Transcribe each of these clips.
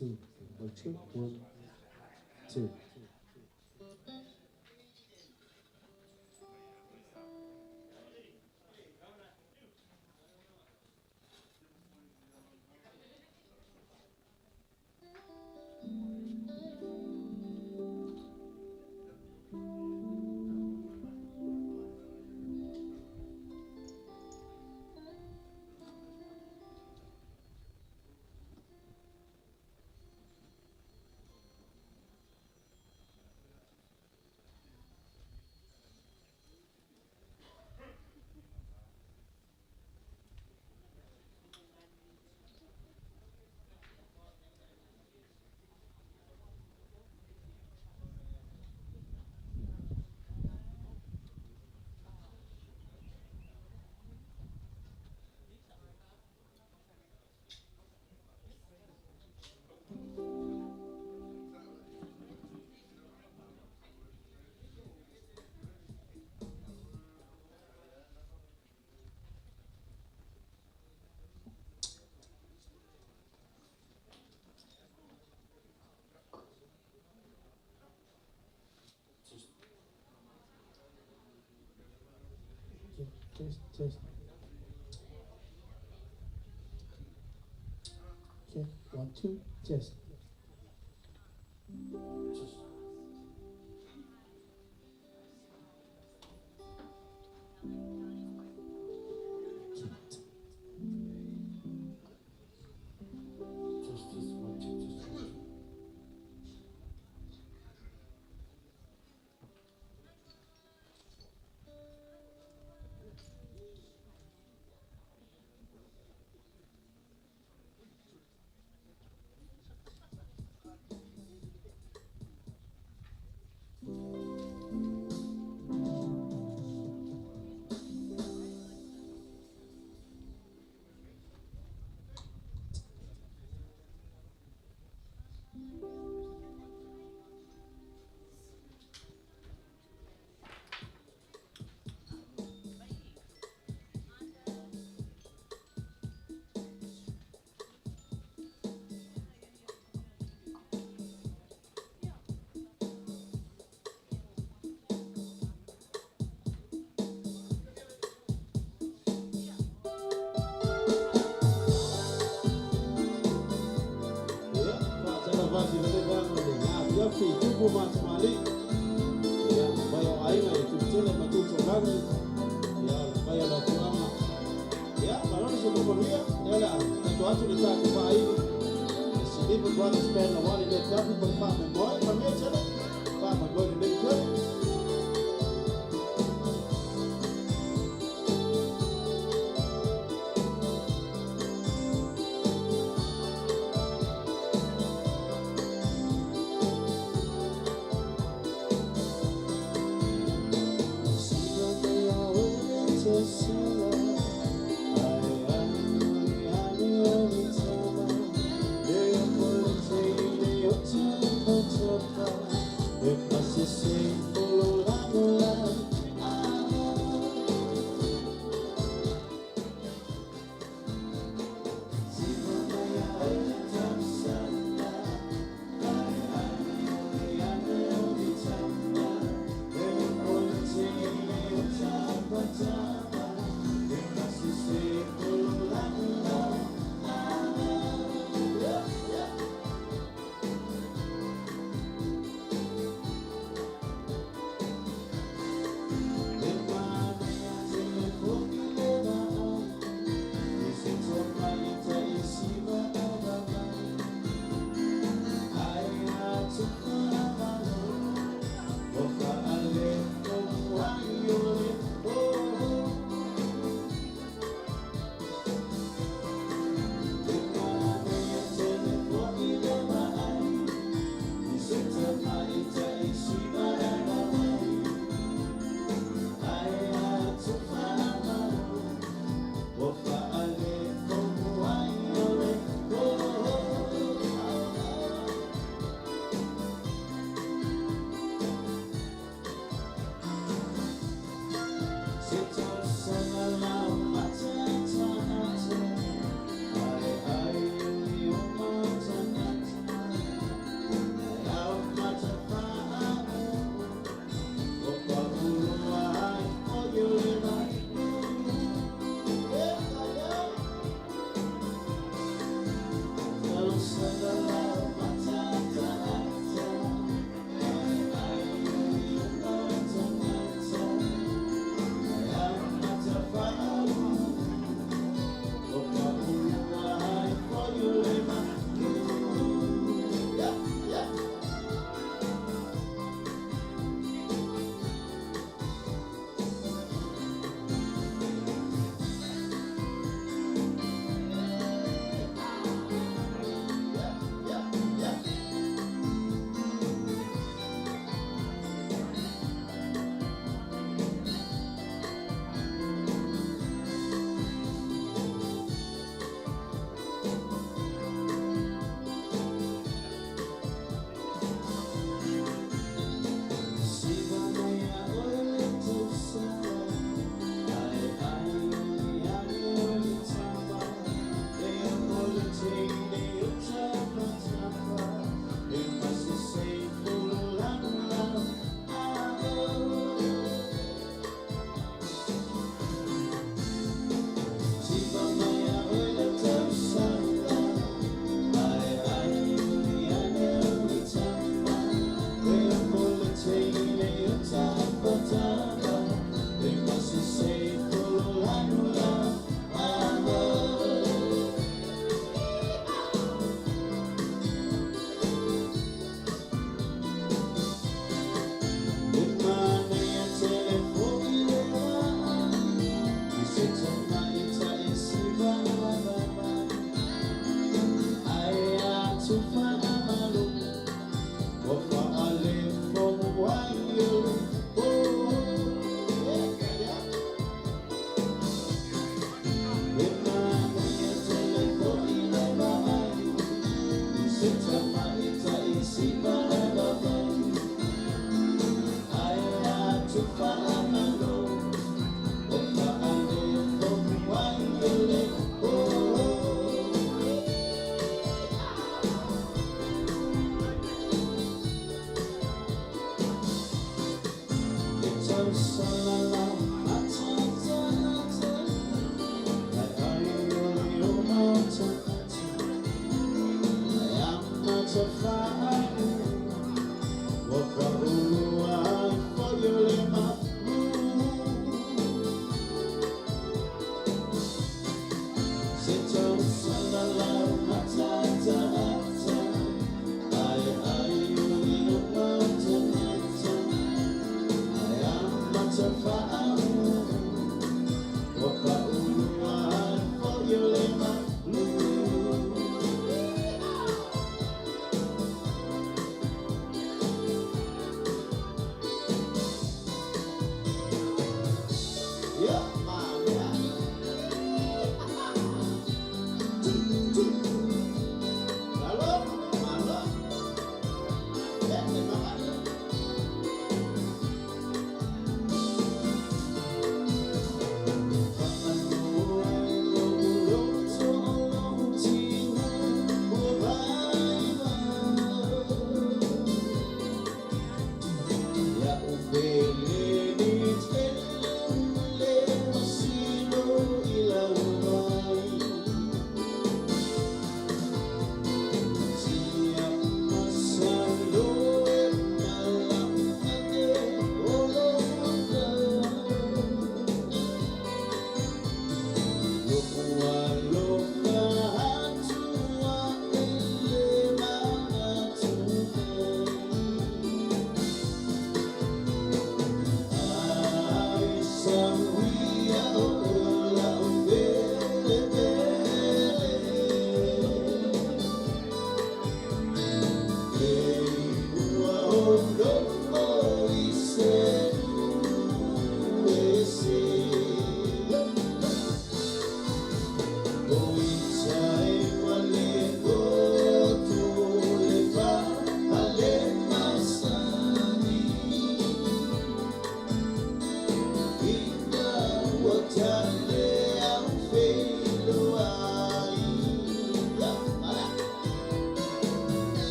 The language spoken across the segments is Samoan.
2, 1, 2, 1, 2. Test, test. Check, 1, 2, test. Test, test, 1, 2, test, 1, 2. Ia, faatalofa atu i lenei vaega o le afiafi i tupu ma tamalii. Ia, le paia o aiga i Tuputele ma Tutoatagi. Ia, le paia o le afioaga. Ia, malo le soifua manuia. Lea o le a tatou atu le tatou faaili. Le Siliva Brothers Band aua lenei afiafi ma le faamoemoe. Manuia tele. Faamoemoe lelei tele.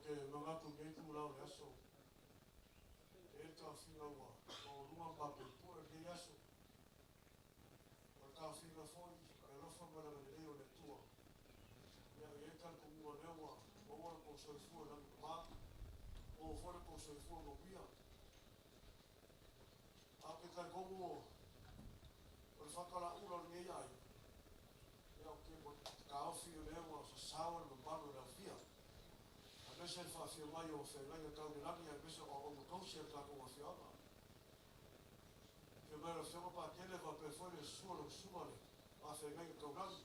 te manatu i lenei itula o le aso, e i ai le taofiga ua maualuga ma mapuepue lenei aso. O le taofiga foi o le alofa ma le agalelei o le Atua. Ia, e i ai le talitonuga o lea ua maua lo outou soifua i lagi e mama, maua foi lo outou soifua manuia. Ae ou te talitonu o le fatalaula o lenei aiga, ia ou te taofi o lea ua sasao le mamalu o le aofia, aemaise le faafio mai o feagaiga tau i le lagi, aemaise o auauna tausi a le tatou afioaga. Afio mai o le Afioga Patele faapea foi le susu o lau susuga le faafeagaiga taulagi.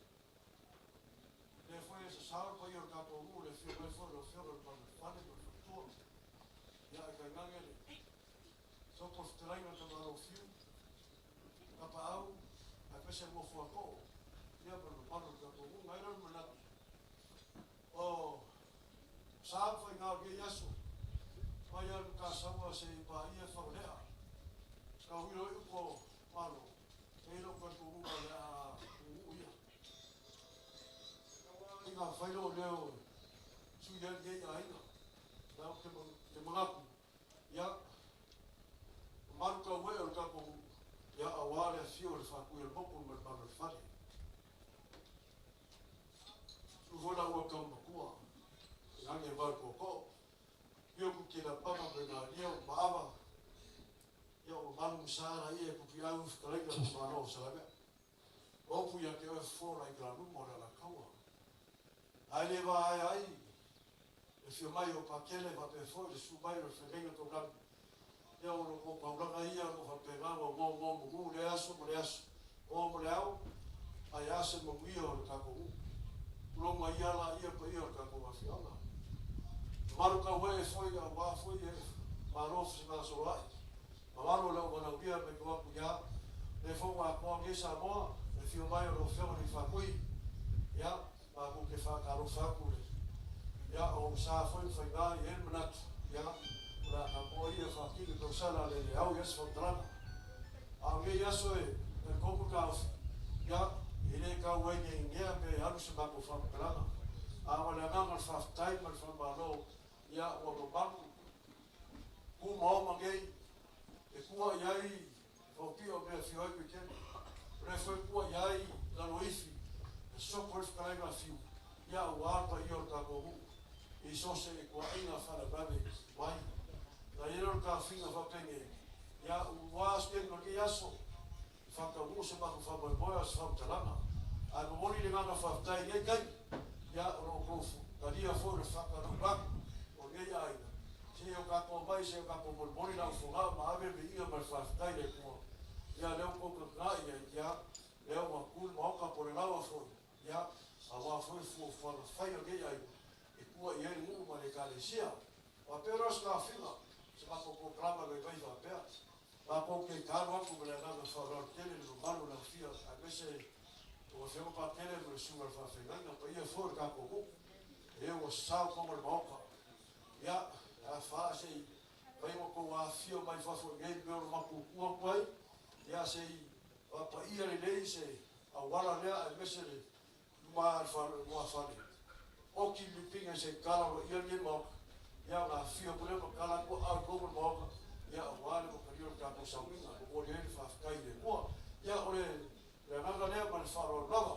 O lea foi e sasao le paia o le tatou nuu i le afio mai foi o lau Afioga i le Manu o le Fale ma le Faletua. Ia ae tainane le sopo o le fetalaiga a le Tamaloa Fiu, Tapaau, aemaise le nofo a too, ia ma le mamalu o le tatou nuu. Ona i ai lea o le manatu, o sa ma faiga o lenei aso, mai lava i le Mataisaua seia paia Fagalea, tauilo ai upu o Malo, e i ai lou talitonuga o le a puunuu ia. Ina fai lou leo e sui ai lenei aiga, la ou te manatu, ia, mamalu tauee o le tatou nuu, ia, aua le afio o le Faatuiolemotu ma le mamalu o le fale. Susu foi laua tama matua, tainane le va o le tootoo, afio Putilapaga ma le Galia o Maava, ia o mamalu ma sa laia e pupiau i fetalaiga le Malo o Salamea. O upu ia te oe fofo o Laitalaluma o le Alataua. Ae le vaea ai le afio mai o Patele faapea foi le susu mai o le Feagaiga Taulagi. Ia o lo outou taulaga ia o lo o faapena ona nonomanu i lea aso ma lea aso, o ma le ao, ae a se manuia o le tatou nuu. Tulou mai ia laia paia o le tatou afioaga. Mamalu tauee foi aua foi e malo fegasoloai. Mamalu o le au valaaulia mai tua atu ia lea foi ua atoa nei Samoa, le afio mai o lau Afioga i le Faatui. Ia, matou te faatalofa atu le ia o sa foi ma faiga i ai le manatu, ia, o le a tapoa ia faatino tausala le le au i ai se faamatalaga. A o lenei aso e talitonu le taofi, ia, e le tau ai neinea pe alu se matou faamatalaga. A o le agaga o le faafetai ma le faamalo, ia, ua mamalu tu ma oma nei e tua i ai faupio o mea e afio ai Tuitele. O lea foi e tua i ai Laloifi e sopo ai le fetalaiga a Fiu, ia aua le paia o le tatou nuu i so o se ituaiga faalavelave mai. Na i ai lea o le taofiga faapenei, ia ua se taimi o lenei aso e faataunuu se matou faamoemoe a o se faamatalaga. Ae momoli le agaga faafetai i lenei taimi, ia o lo outou talia foi le faatalaula atu o lenei aiga, se i o tatou omai se i o tatou molimoli lau fogaa ma ave le viiga ma le faafetai i le Atua. Ia lea ua outou tagatagai i ai, ia lea ua tu le Maota po o le laoa foi, ia aua foi le fuafuaga fai a lenei aiga e tua i ai le nuu ma le Ekalesia. Faapea la o se taofiga, se matou polokalama vaivai faapea. Matou te talo atu ma le agaga faaaloalo tele i le mamalu o le aofia aemaise lau Afioga Patele ma le Susuga i le Faafeagaiga, paia foi o le tatou nuu, e ua sasao tonu o le Maota. Ia, a fa se i fai ua tou afifio mai fafo i nei mea o lo matou tu atu ai, ia se i faapaia lelei se auala lea aemaise le luma lumafale, oti le lipina se i tala loa ia lenei Maota, ia ona afifio atu lea ma tala atu aao i totonu o le Maota, ia aua le matalia o le tatou sauniga, momoli ai le faafetai i le Atua. Ia o le agaga lea ma le faaaloalo lava.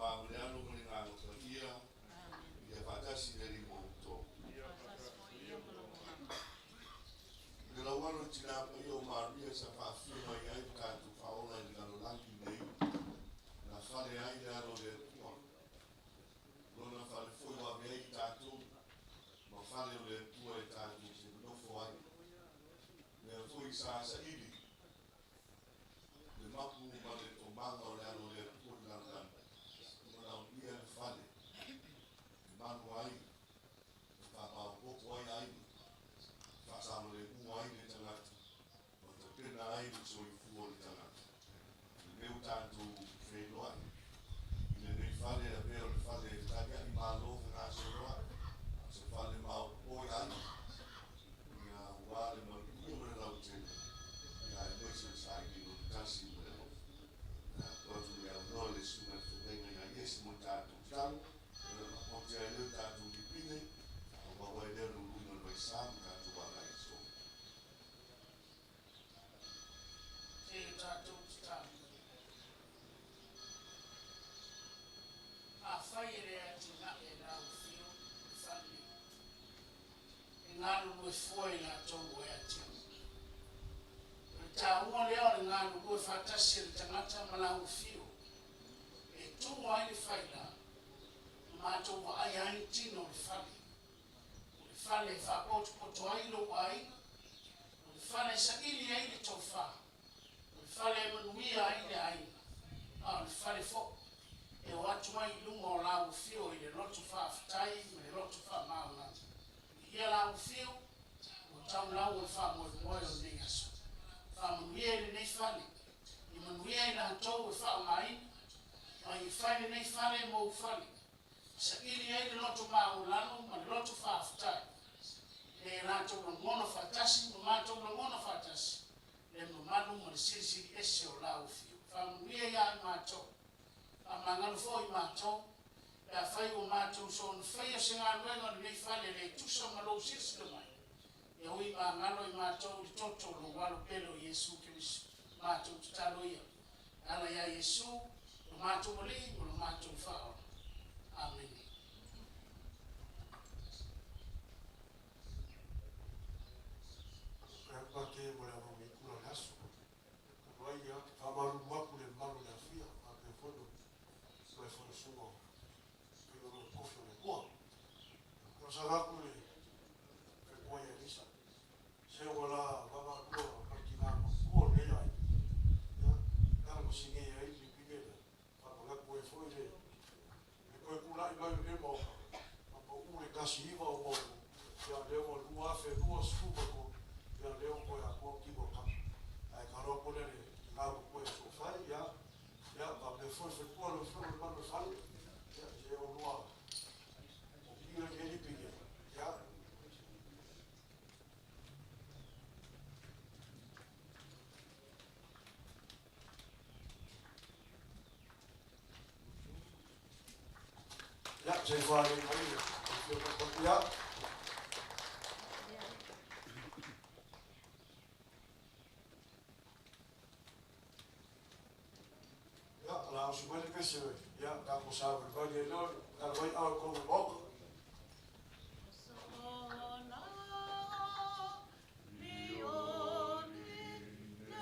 Tama ma le Alo ma le Agaga Paia, ia faatasi i le Alii ma outou. I le laualo i Tina Paia o Maria sa faafio mai ai le tatou Faaola i le lalolagi nei, na fale ai le Alo o le Atua. Lona fale foi ua ave ai i tatou, ma fale o le Atua e tatou te nonofo ai. Lea foi sa saili le mapu ma le tomaga o le Alo o le Atua i le lalolagi, ua manaomia le fale e malu ai, e faamaopoopo ai aiga, e faasaogalemu ai le tagata, ma tapena ai le soifua o le tagata. I le mea ua tatou feiloai i lenei fale, avea o le fale e taliai malo fegasoloai, o se fale maopoopo i aiga, ia aua le manuia ma le lautele, ia aemaise o le sailiga o le tasi ma le alofa. Ia tuu atu le avanoa i le susuga i le fetalaiga ia Iesi mo le tatou tatalo, ona maoti ai lea o le tatou lipine, faaauau ai lea o le uluina o le vaisa ma tatou agai i aso. Se i tatou tatalo. Afai e le atinae e lau afio le fale nei, e galulue fua i latou ua e atiae. O le taua lea o le galulue faatasi e le tagata ma lau afio, e tumu ai le faila ma matou vaaia ai le tino o le fale. O le fale e faapotopoto ai lou aiga, o le fale e saili ai le tofa, o le fale e manuia ai le aiga, a o le fale foi e o atu ai i luma o lau afio i le loto faafetai ma le loto faamaonaga. Viia lau afio, ua tau lau o le faamoemoe o lenei aso. Faamanuia i lenei fale, ia manuia i latou e faaaogaina, ma ia fai lenei fale mou fale, saili ai le loto maualalo ma le loto faafetai, ina ia latou lagona faatasi ma matou lagona faatasi le mamalu ma le silisili ese o lau afio. Faamanuia ia i matou, faamagalo foi i matou, pe afai ua matou soona faia se galuega o lenei fale e le tusa ma lou silasila mai, ia ui magalo i matou i le toto o lou Alo pele o Iesu Keriso. Matou tatalo ia, e ala ia Iesu, lo matou Alii ma lo matou Faaola. Amene. Ke mo le avanoa i kula o le aso. Talu ai ia, faamalulu atu le mamalu o le afia, faapea foi le fonosuga o pei o lo tofi o le Atua. Talosaga atu i le faletua ia Elisa, se ua la vaavaalua ma le tina matutua o lenei aiga, ia, ala ma sigea ai le lipine lea, faamanatu ai foi le toe tulai mai o lenei Maota, na pau le 19 o Maunu, ia lea ua 2023, ia lea ua toe atoa tino o tama. Ae tatalo atu lea i le tina matua ia Sofai, ia, ia, faapea foi le faletua lau Afioga i le mamalu o le fale, ia, se oulua o lenei lipine, ia. Ia, se i faalei mai le Afioga ia. Ia, o le a osi mai le pese, ia, tatou savalivali ai loa, tala mai ao i totonu o le Maota.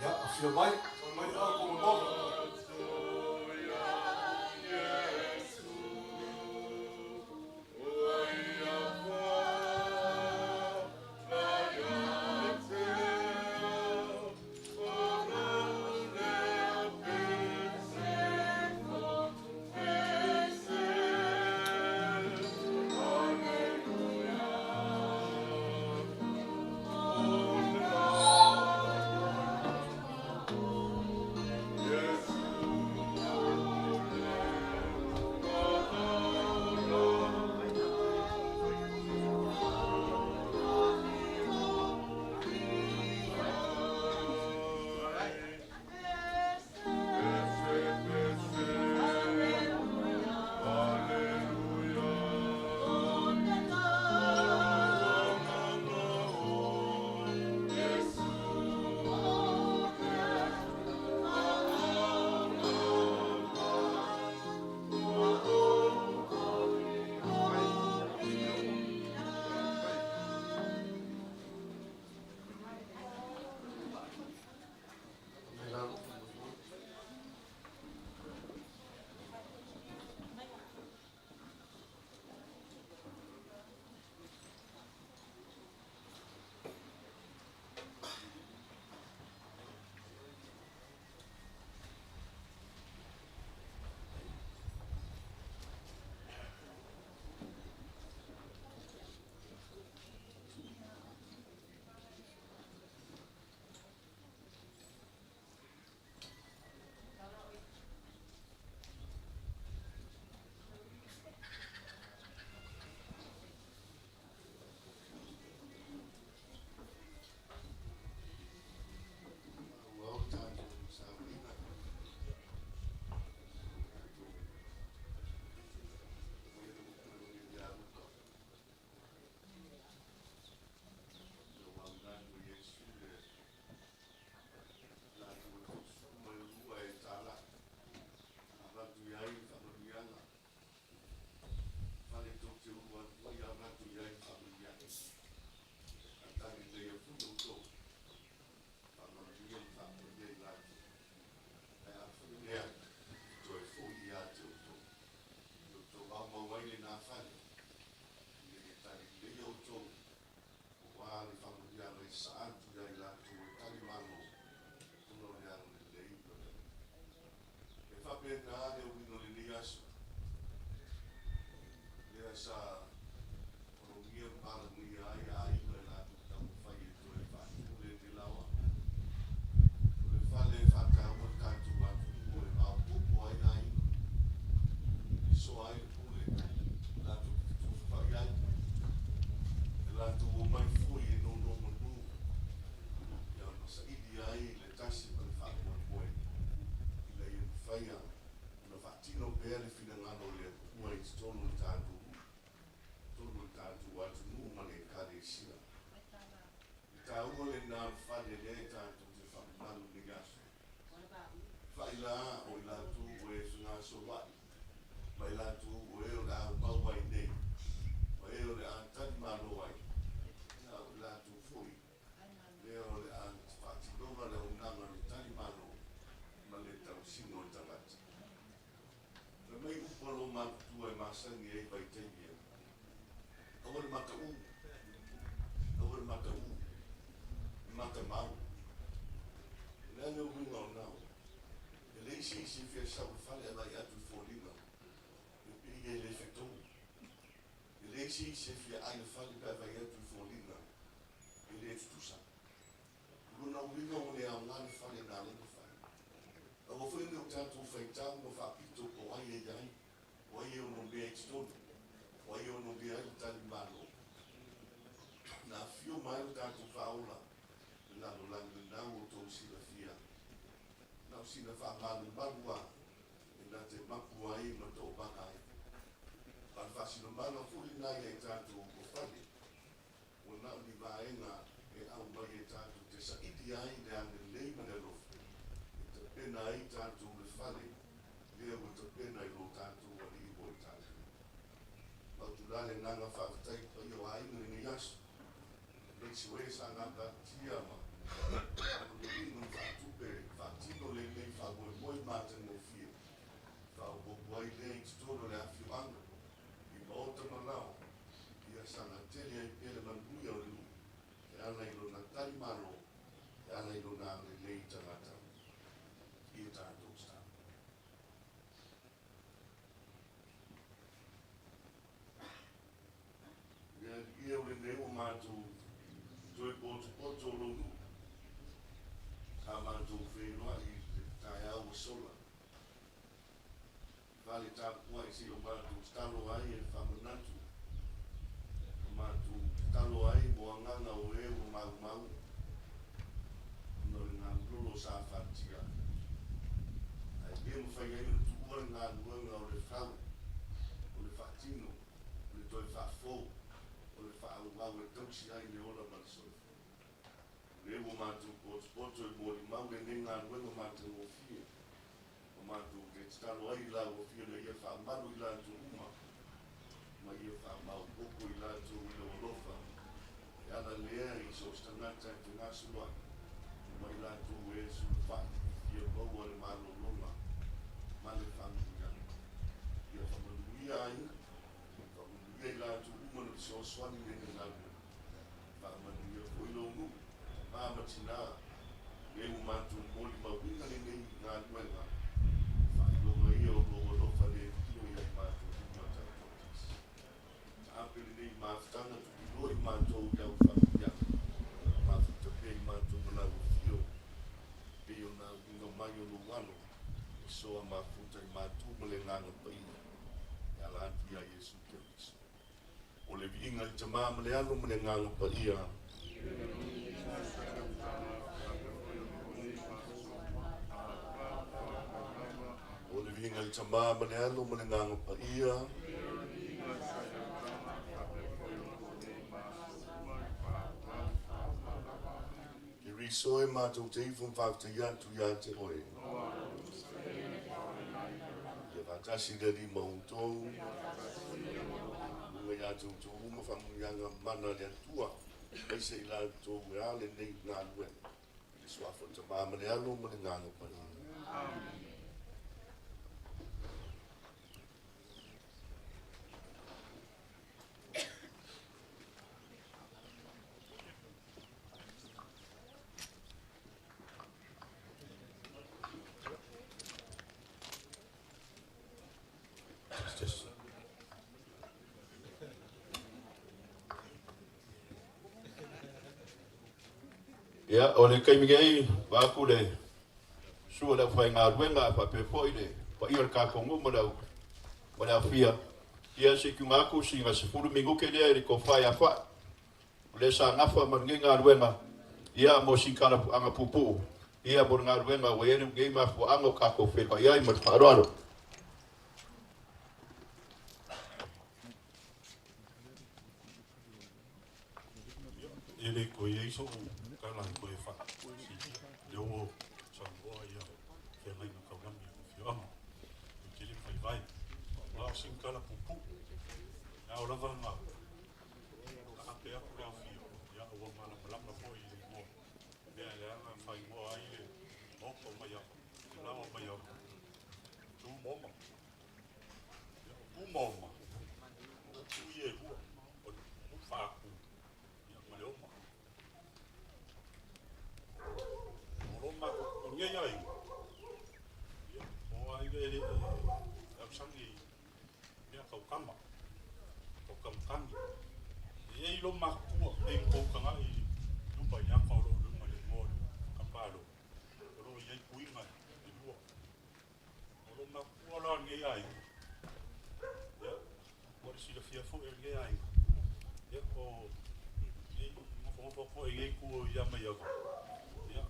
Ia, afio mai, tala mai ao i totonu o le Maota. faapena le uiga o lenei aso lea sa alogia ma palagia ai aiga i latou taumafai e toe faatu lenei laoa. O le fale e faataua le tatou atunuu e maopoopo ai aiga, e soa ai le pule, latou te fetufaai ai, e latou omai foi e nonomanu, ia ma saili ai le tasi ma le faamoemoe, ina ia mafai ona faatino pea le finagalo o le Atua i totonu o le tatou nuu, totonu o le tatou atunuu ma le Ekalesia. E taua lena o le fale lea e tatou te faamamalu i lenei aso. Faila o i latou ua e fegasoloai, ma i latou o e o le a aumau ai nei, ma e o le a talimalo ai, a o i latou foi lea o le a faatinoga le auaunaga o le talimalo ma le tausiga o le tagata. Fai mai upu a loomatutua e masani ai i vaitaimi e, aua le mataū, aua le mataū, matamau. O le a le uiga o lena upu? E leai se isi e fia sau i le fale ae vaai atu i foliga e pei e le fetou. E leai se isi e fia ai i le fale pe a vaai atu i foliga e le tutusa. O lona uiga ua le aoga le fale na ala ai ona fai. Aua foi ne i o tatou faitau ma faapito po o ai e i ai, o ai e ono mea i totonu, o ai e ono mea ai le talimalo. Na afio mai lo tatou Faaola i le lalolagi lena ua outou silafia. Na o sina faamalumalu lava e na te mapu ai ma toomaga ai. A o le faasinomaga foi lena ia i tatou ua fale, ua na o ni vaega e aumai e tatou te saili ai le agalelei ma le alofa, e tapena ai tatou le fale lea ua tapena i lo tatou Alii mo i tatou. Mautulā le agaga faafetai i le paia o aiga i lenei aso, aemaise o e sa gapatia ma faamanuiaina ma faatupe faatino lenei faamoemoe matagofie, faaopoopo ai lea i totonu o le afioaga, i maota ma laoa, ia saga tele ai pea le manuia o le nuu, e ala i lona talimalo, e ala i lona agalelei i tagata i a tatou tatalo. Le Alii e, o lenei ua matou toe potopoto o lou nuu, sa matou feiloai i le taeao ua sola, i fale tapuai seia o matou tatalo ai e faamanatu, ma matou tatalo ai mo agaga o e ua maumau ona o le galulolo sa fatia, ae le mafai ai ona tuua le galuega o le fau, o le faatino, o le toe faafou, o le faaauau e tausi ai le ola ma le soifua. O lea ua matou potopoto e molimau lenei galuega matagofie, ma matou te tatalo ai i lau Afioga ina ia faamalu i latou uma, ma ia faamaopoopo i latou i lou alofa, e ala lea i so o se tagata e fegasoloai, ma i latou e sulufai e fia maua le malologa ma le faamanuiaga. Ia faamanuia aiga, faamanuia i latou uma na fesoasoani i lenei galuega, faamanuia foi lou nuu, tama ma tina, lea ua matou molimauina lenei galuega, faailoga ia o lou alofa le tino ia i matou uma taitoatasi. Taape lenei mafutaga tuliloa i matou i lau faamanuiaga, mafuta pea i matou ma lau afio, pei ona uiga mai o lou alo, e soa mafuta i matou ma le Agaga Paia, e ala atu ia Iesu Keriso. O le viiga i le Tama ma le Alo ma le Agaga Paia. O le viiga i le Tama ma le Alo ma le Agaga Paia. Keriso e matou te ifo ma faafetai atu ia te oe. Ia faatasi le Alii ma outou. Luga ia te outou uma faamanuiaga mana a le Atua, aemaise i latou e a lenei galuega. I le suafa o le Tama ma le Alo ma le Agaga Paia. Amen. Ia, o le taimi nei, vaeatu le sua o le aufaigaluega ae faapea foi le paia o le tatou nuu ma le au ma le aofia, ia se i tuuina atu sina 10 minute lea i le tofa ia Fa'i, o lea sa nafa ma lenei galuega, ia mo sina talapuaga puupuu, ia mo le galuega ua i ai lenei mafuaaga o tatou feiloai ai ma le faaaloalo. E le toe i ai so'u tala e toe faasilia, lea ua saunoa ia feagaiga taulagi a le afioaga, e tele ma faivae. A o sina tala puupuu, e ao lava ona taape atu le aofia, ia ua malamalama foi i le igoa, mea e ala ona faaigoa ai le maota o Maiava, le laoa o Maiava, Tu ma Oma. Ia, o Tu ma Oma, o tu ia e lua, o le faatu ma le oma. O lo matou, o lenei aiga, ia, o aiga e le ausagi i mea tau tama, tau tamatagi. E i ai lo matutua, pei ona tou tagai i luma i le ata o lo o luma i le igoa o le Kapalo, o lo o i ai puiga e lua. O lo matutua la o lenei aiga, ia, mo le silafia foi e lenei aiga, ia, o nei nofonofo atu foi i lenei itu ia Maiava, ia,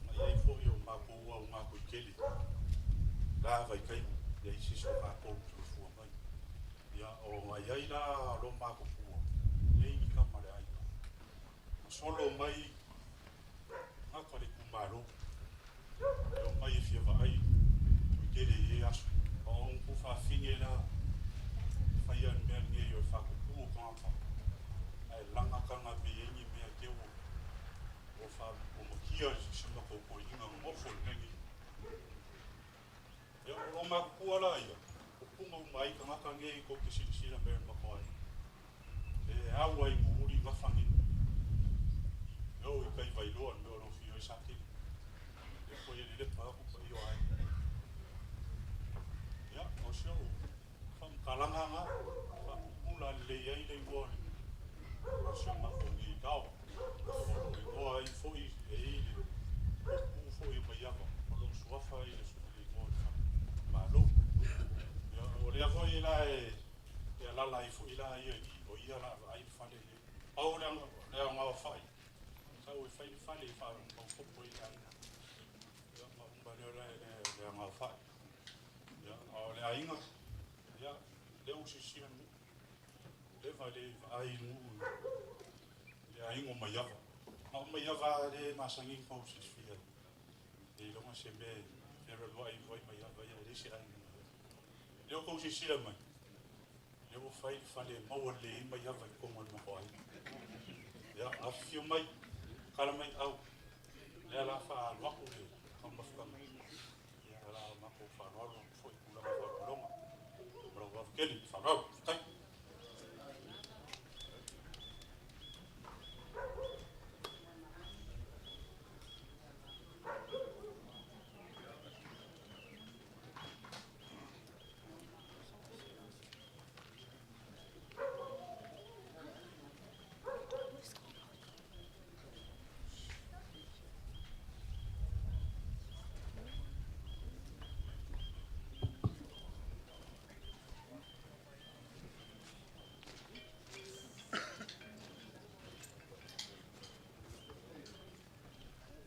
na i ai foi o matou auga tele, la vaitaimi, leai se isi o matou soifua mai. Ia, o na i ai la lo matutua, leai ni tama le aiga. Na solo mai gata le itumalo, e omai e fia vaai tele i e aso. O on ku faafine la, faia le mea lenei o le faatupu o tagata, ae laga taga pei ai ni mea te ua ua makia si o matou toeaina nonofo i le mea lenei. Ia, o lo matutua la ia, o puga uma ai tagata nei tou te silasila mai i le matou aiga. E au ai muuli gafa nei. E oo i tai Vailoa le mea o lo o afio ai Satele. Lea foi e lelepa atu paia o aiga. Ia, o si o'u faamatalaga na, faapupula lelei ai le igoa o si o matou nei lao. O lo o igoa ai foi e i le puupuu foi o Maiava, o lona suafa i le igoa o le Malo. Ia, o lea foi la e alaala ai foi la ia i i, o ia la vaai le fale lenei. Pau le aoga o fai, sau e fai le fale e faamaopoopo ai le aiga. Ia, ma uma lea la le aoga o fai. Ia, a o le aiga, ia, lea ua silasila le nuu. Leva le vaai le nuu le aiga o Maiava. Ma o Maiava le masani ona tou silafia. E iloga se mea e fealualuai ifo ai Maiava ia e leai se aiga Maiava. Lea ua tou silasila mai, lea ua fai le fale e maua lelei ai Maiava i totonu o le matou aiga. Ia, afifio mai, kala mai au, lea la faaalu atu le taumafataga. Ia, la matou faaaloalo atu foi i tulaga faapuloga. Ma lou ava tele, faaaloalo, faafetai.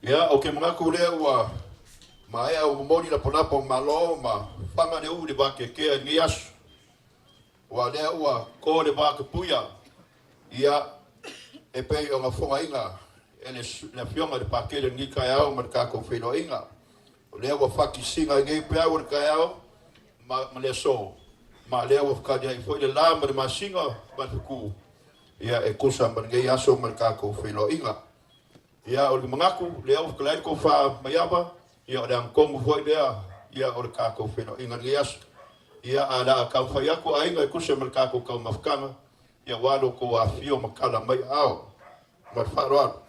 Ia, ou te manatu lea ua maea ua momoli lapalapa o malo ma faga le uu i le vateatea i lenei aso. Ua lea ua to le vatapuia, ia, e pei ona fogaina e le Afioga i le Patele i lenei taeao ma le tatou feiloaiga. O lea ua fatisina i nei peau o le taeao ma le aso, ma lea ua fetaliai foi le la ma le masina ma le fetu, ia, e tusa ma lenei aso ma le tatou feiloaiga. Ia, o le manatu, lea ua fetalai le tofa Maiava, ia, o le agatonu foi lea, ia, o le tatou feiloaiga i lenei aso. Ia, ae o le a taumafai atu aiga e tusa ma le tatou taumafataga, ia, aua lo outou afifio ma tala mai aao. Ma le faaaloalo.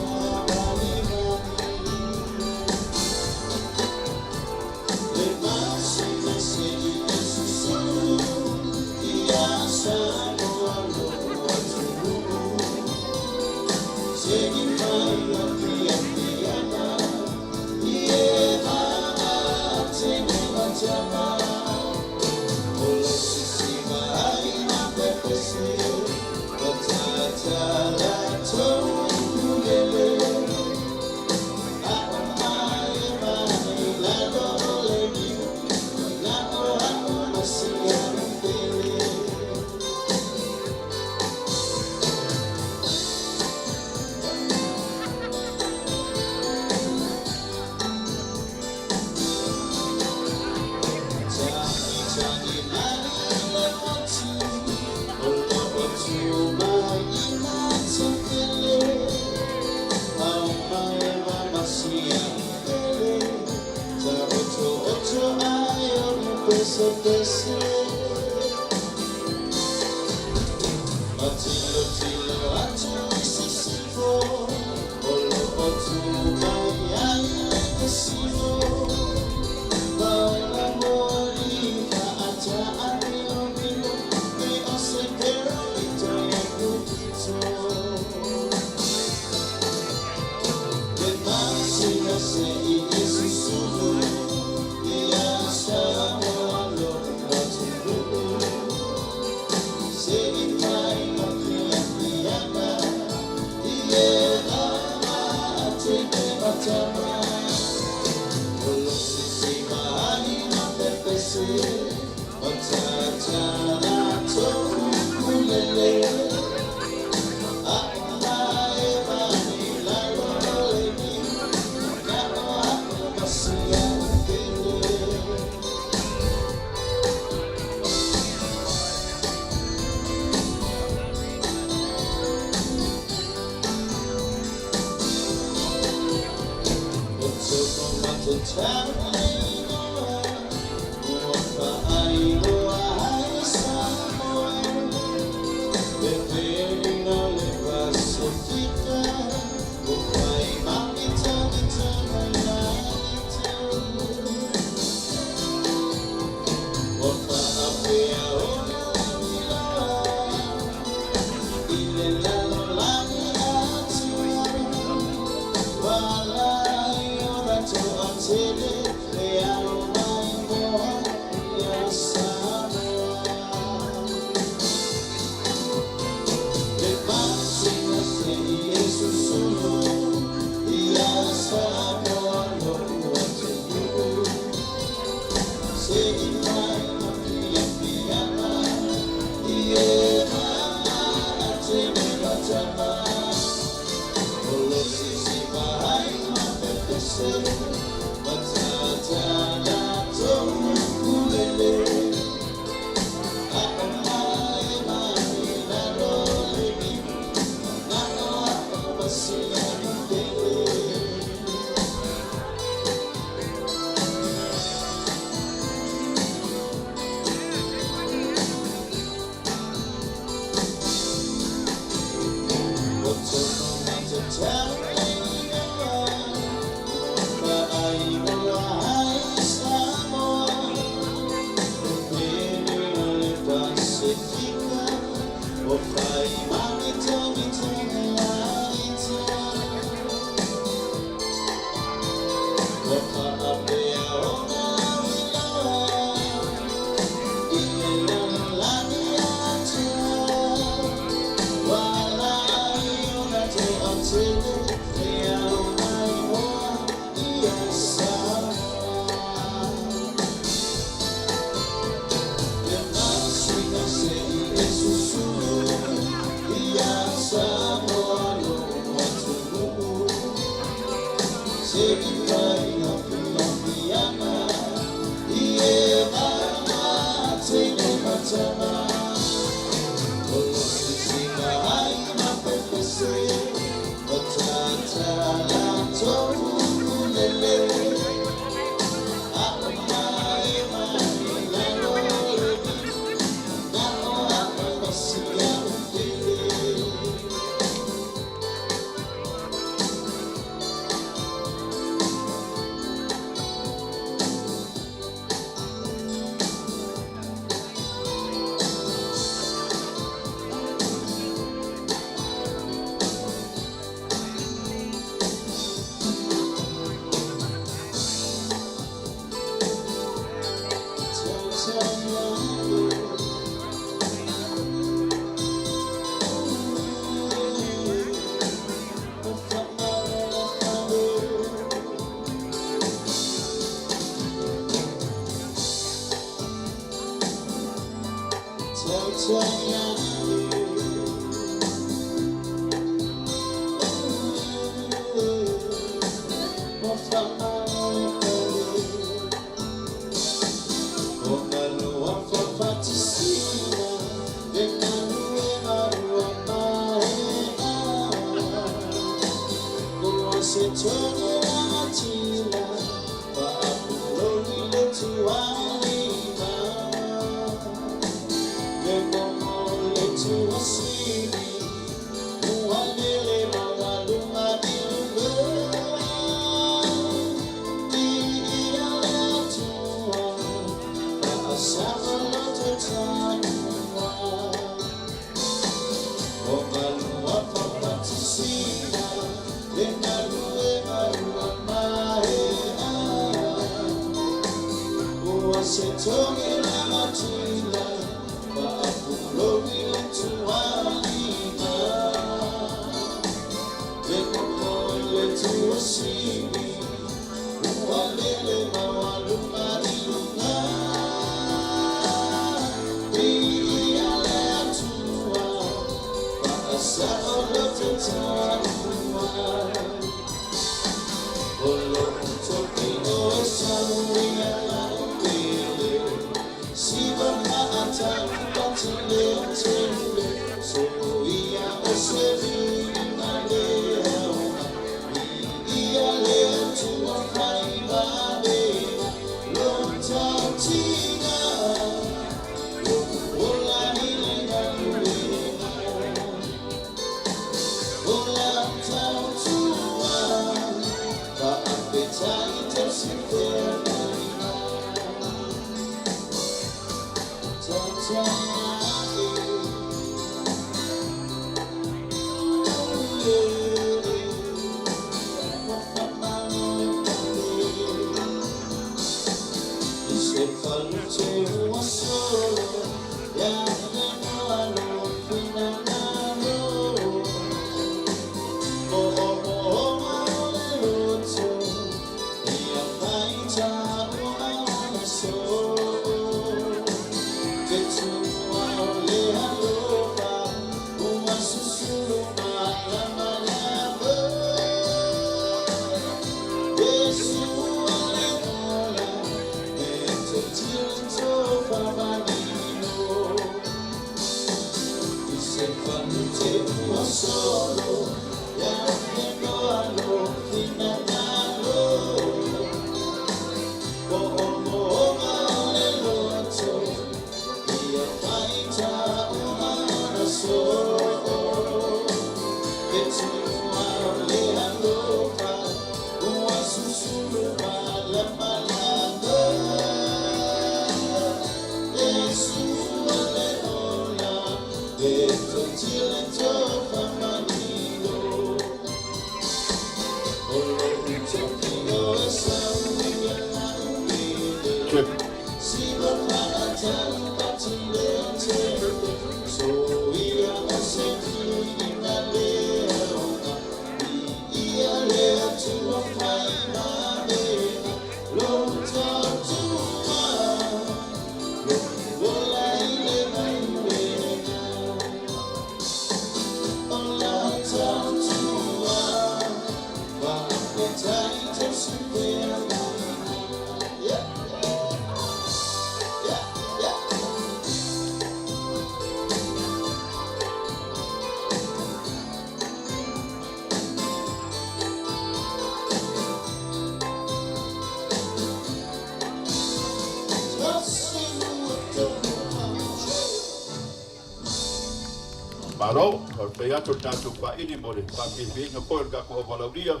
Malo, o te atu le tatou faaili mo le faafiafiaiga foi o le tatou auvalaulia,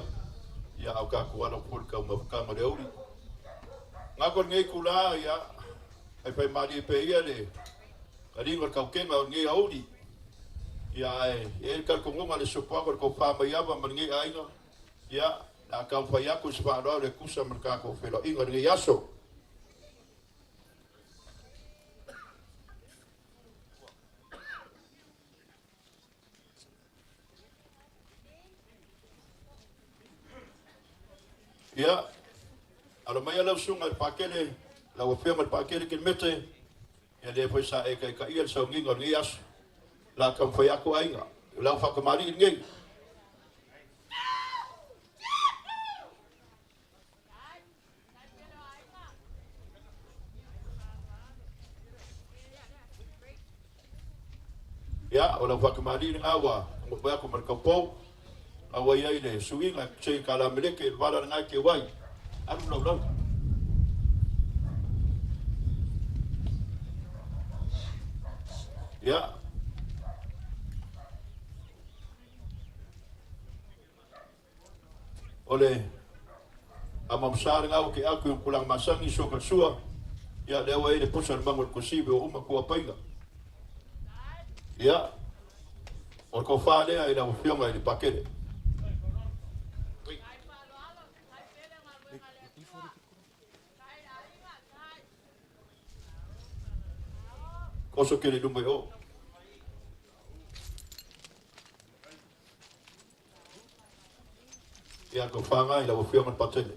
ia au tatou alo foi le taumafataga o le auli. Gako lenei itulā, ia, ai fai malie pea ia le taliga o le tautega o lenei auli. Ia ae e i ai le talitonuga le sopoaga o le tofa maiava ma lenei aiga, ia, le a taumafai atu i se faaaloalo e tusa ma le tatou feiloaiga i lenei aso. Ia, alo mai lau susuga i le Pakele, lau Afioga i le Pakele Kelemete, ia lea foi sa e taitaia le sauniga o lenei aso. O le a taumafai atu aiga, o lau faatamalii lenei. Ia, o lau faatamalii lena ua taumafai atu ma le taupou. A ua i ai le suiga se i kalameleke i le vala lena ke wai. Alu lau lau. Ia. O le amamsa lena o ke aku i kulang masangi so ka sua. Ia lea ua i le pusa le mango le kusive o uma kua painga. Ia. O le kofa lea i lau afioga i le pakele. Koso ke le luma i o. Ia ko whāngai i lau afioga i le patele.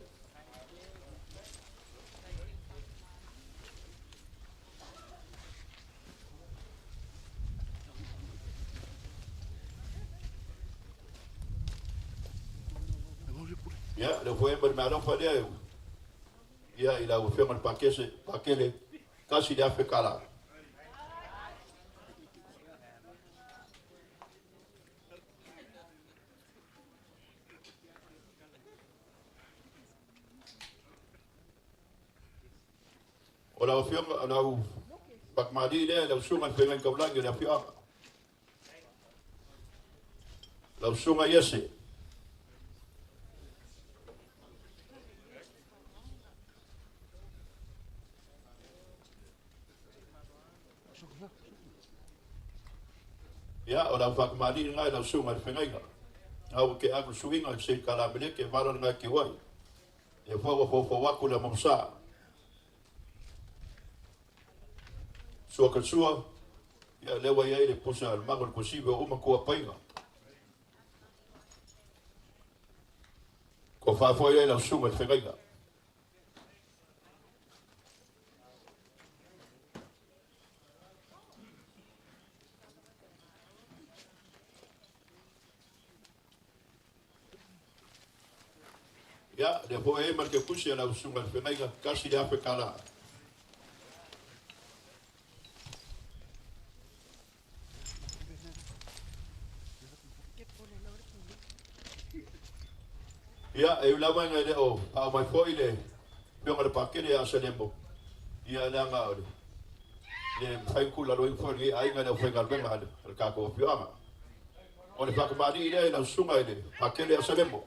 Ia, le foe ma le mealofa lea e ia i lau afioga i le pakese, pakele, kasi le afe kala. O lau afioga, o lau pakmali lea, lau susuga i le feagaiga taulagi o le afioaga. Lau susuga Iese. Ia, o lau whakamali ngai lau susuga i le feagaiga. Au ke aku suiga i se kalameleke vala ngai ke wai. E fua ua foufou aku le mamosa. Sua ka sua, ia lea ua i ai le pusa le mago le kusive o uma kua painga. Ko whaafoe ai lau susuga i le feagaiga. Ia, lea foi e ma le kepusi a lau susuga i le feagaiga, kasi le afe kala. Ia, e ui lava ina e le o faaoo mai foi le afioga i le Pakele ia Selemo, ia leaga o le le mafai ona tuulalaloina foi e lenei aiga i le aufaigaluega a le tatou afioaga. O le faatamalii lea i lau susuga i le Pakele ia Selemo.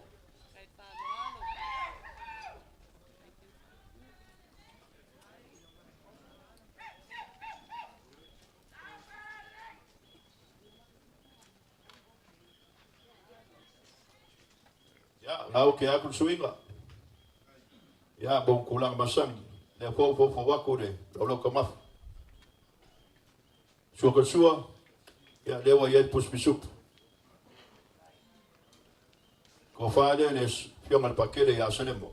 Ia, na ke aku le suiga. Ia, mo tulaga masani. Lea foi ua foufou atu le laulau taumafa. Sua ka sua, ia, lea ua i ai le pusi pisupu. Tofa lea le afioga i le Pakele ia Selemo.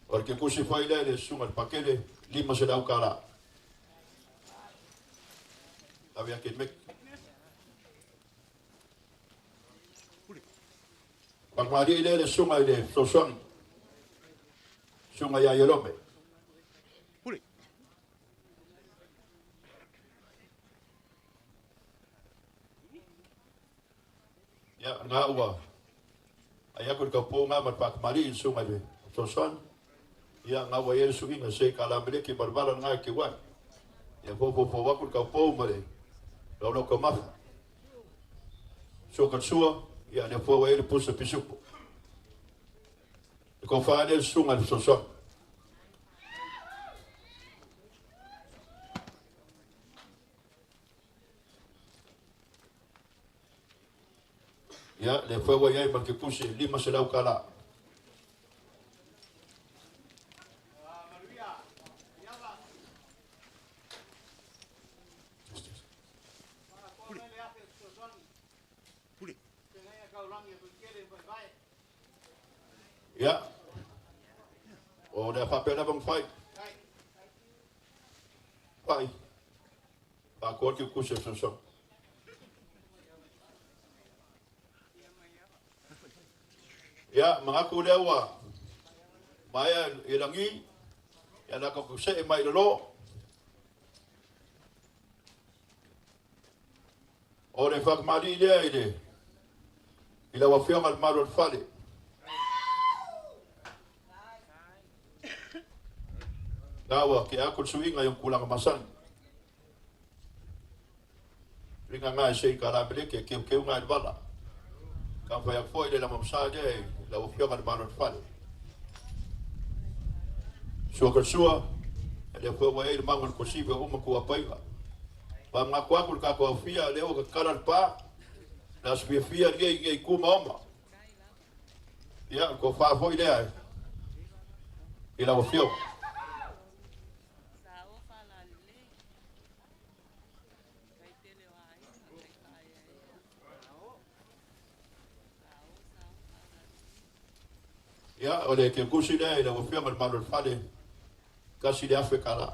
O le kekusi fai lea i le susuga i le Pakele, 500 tala. Ave ake i meki. Whakamarie lea le susuga i le fesoasoani, susuga ia Ierome. Ia, na ua ai aku le taupou ngā ma le whakamarie i le susuga i le fesoasoani. Ia, ngā ua i ai le suiga se ka la meleke ma le vala ngā ke wai. Ia, fofofo aku le taupou ma le laulau taumafa. Sua ka sua, ia, lea fua ua i ai le pusa pisupo. Le kofa lea le susuga i le fesoasoani. Ia, lea foi ua i ai ma le kepusi e 500 kala. Ia, o lea faapea lava ma fai. Fai. Faakoa le kepusi e fesoasoani. Ia, manatu lea ua maea i lagi, ia na tatou see mai i lalo. O le whakamali lea i le i lau afioga le malu o le fale. Gawa ke aku le suiga i kulaga masani. Ringa ngai sei ka la meleke keu keu ngai le vala. Ka whai aku foi le lama msa lea i lau afioga le malu o le fale. Sua ka sua, e le fua wai le mangu le kosive o uma kua paiga. Pa ngā kua ku le kako au fia, le o ka kala le pā, la sfia fia lia i ngei kuma oma. Ia, ko wha foi lea e, i lau afioga. Ia, o le ke kusi lea i lau afioga le malu o le fale, kasi le afe kala.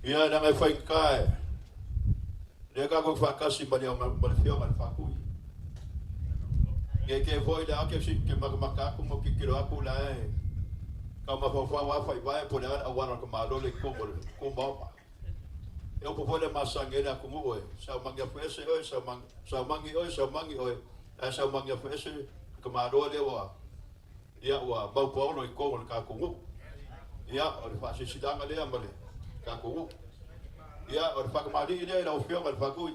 Ia, na ngai whai kai. Le ka ko whakasi ma le ma le fioga le whakui. Ke ke foi le ake si ke maka maka aku mo ki kilo aku la e. Ka ma fa fa wa fai vai po le ara awara ko malo le ko mo ko mo. E opo foi le masangi le aku ngu e. Sa mangi afu ese oe, sa mangi sa mangi oe, sa mangi oe. E sa mangi afu ese ka malo le wa. Ia ua mau po i ko le ka ko ngu. Ia o le whaasisilanga lea ma le ka ko ngu. Ia o le whakamali lea i lau afioga le whakui.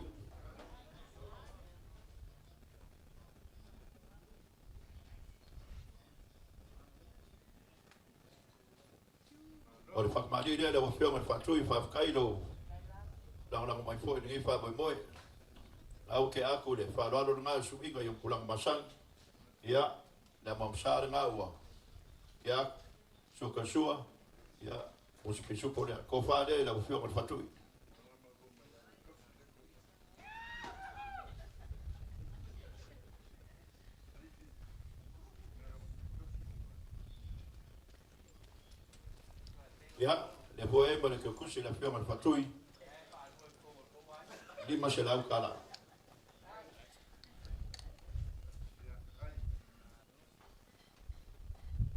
O le whakamali lea i lau afioga le whaatui whawhakai lo langolango mai foi lenei faamoemoe. Lau ke aku le faaaloalo lena suiga i o pulaga masani. Ia, le amamasa lena ua ke aku, sua ka sua, ia, o se pisupo lea. Ko wha lea i lau afioga le whaatui. Ia, le foe e ma le keukusi le afioga le whaatui. Lima se lau kala.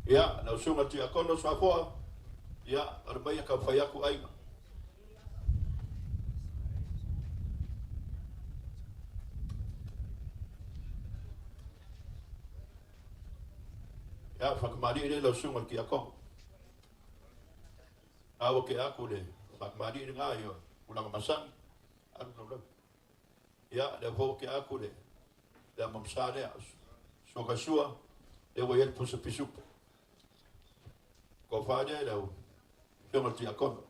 Ia, lau sunga tia kono swafoa. Ia, o le mai ka whai aku aiga. Ia, whakamari le lau sunga ki akongo. Awa ke aku le whakamari le ngā i o ulanga masani. Alu lau lau. Ia, le fo ke aku le le amamsa lea. Sua ka sua, le ua iel pusa pisupo. Ko wha lea lau fionga tia kono.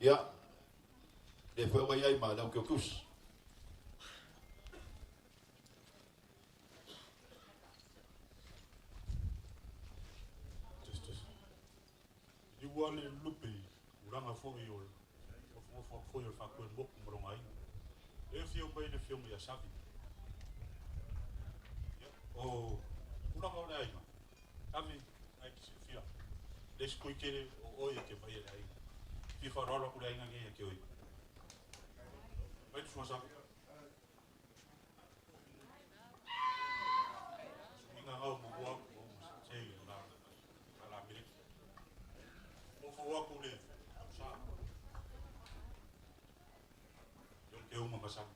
Ia, le fo ua iai ma lau kio kusi. Test, test. I ua le lupe uranga foi o o foi o whakuen moku maronga ai. E whio mai le whio mai a Savi. Ia, o uranga o le aiga. Savi, ai ki se whia. Le skui kere o oe ke mai e le aiga. Whia whararo ku le aiga nge e ke oi. Mai te sua Savi. Inga ngau mo ua o se i la la miriki. Mo fo aku le sa. Yong ke uma masang.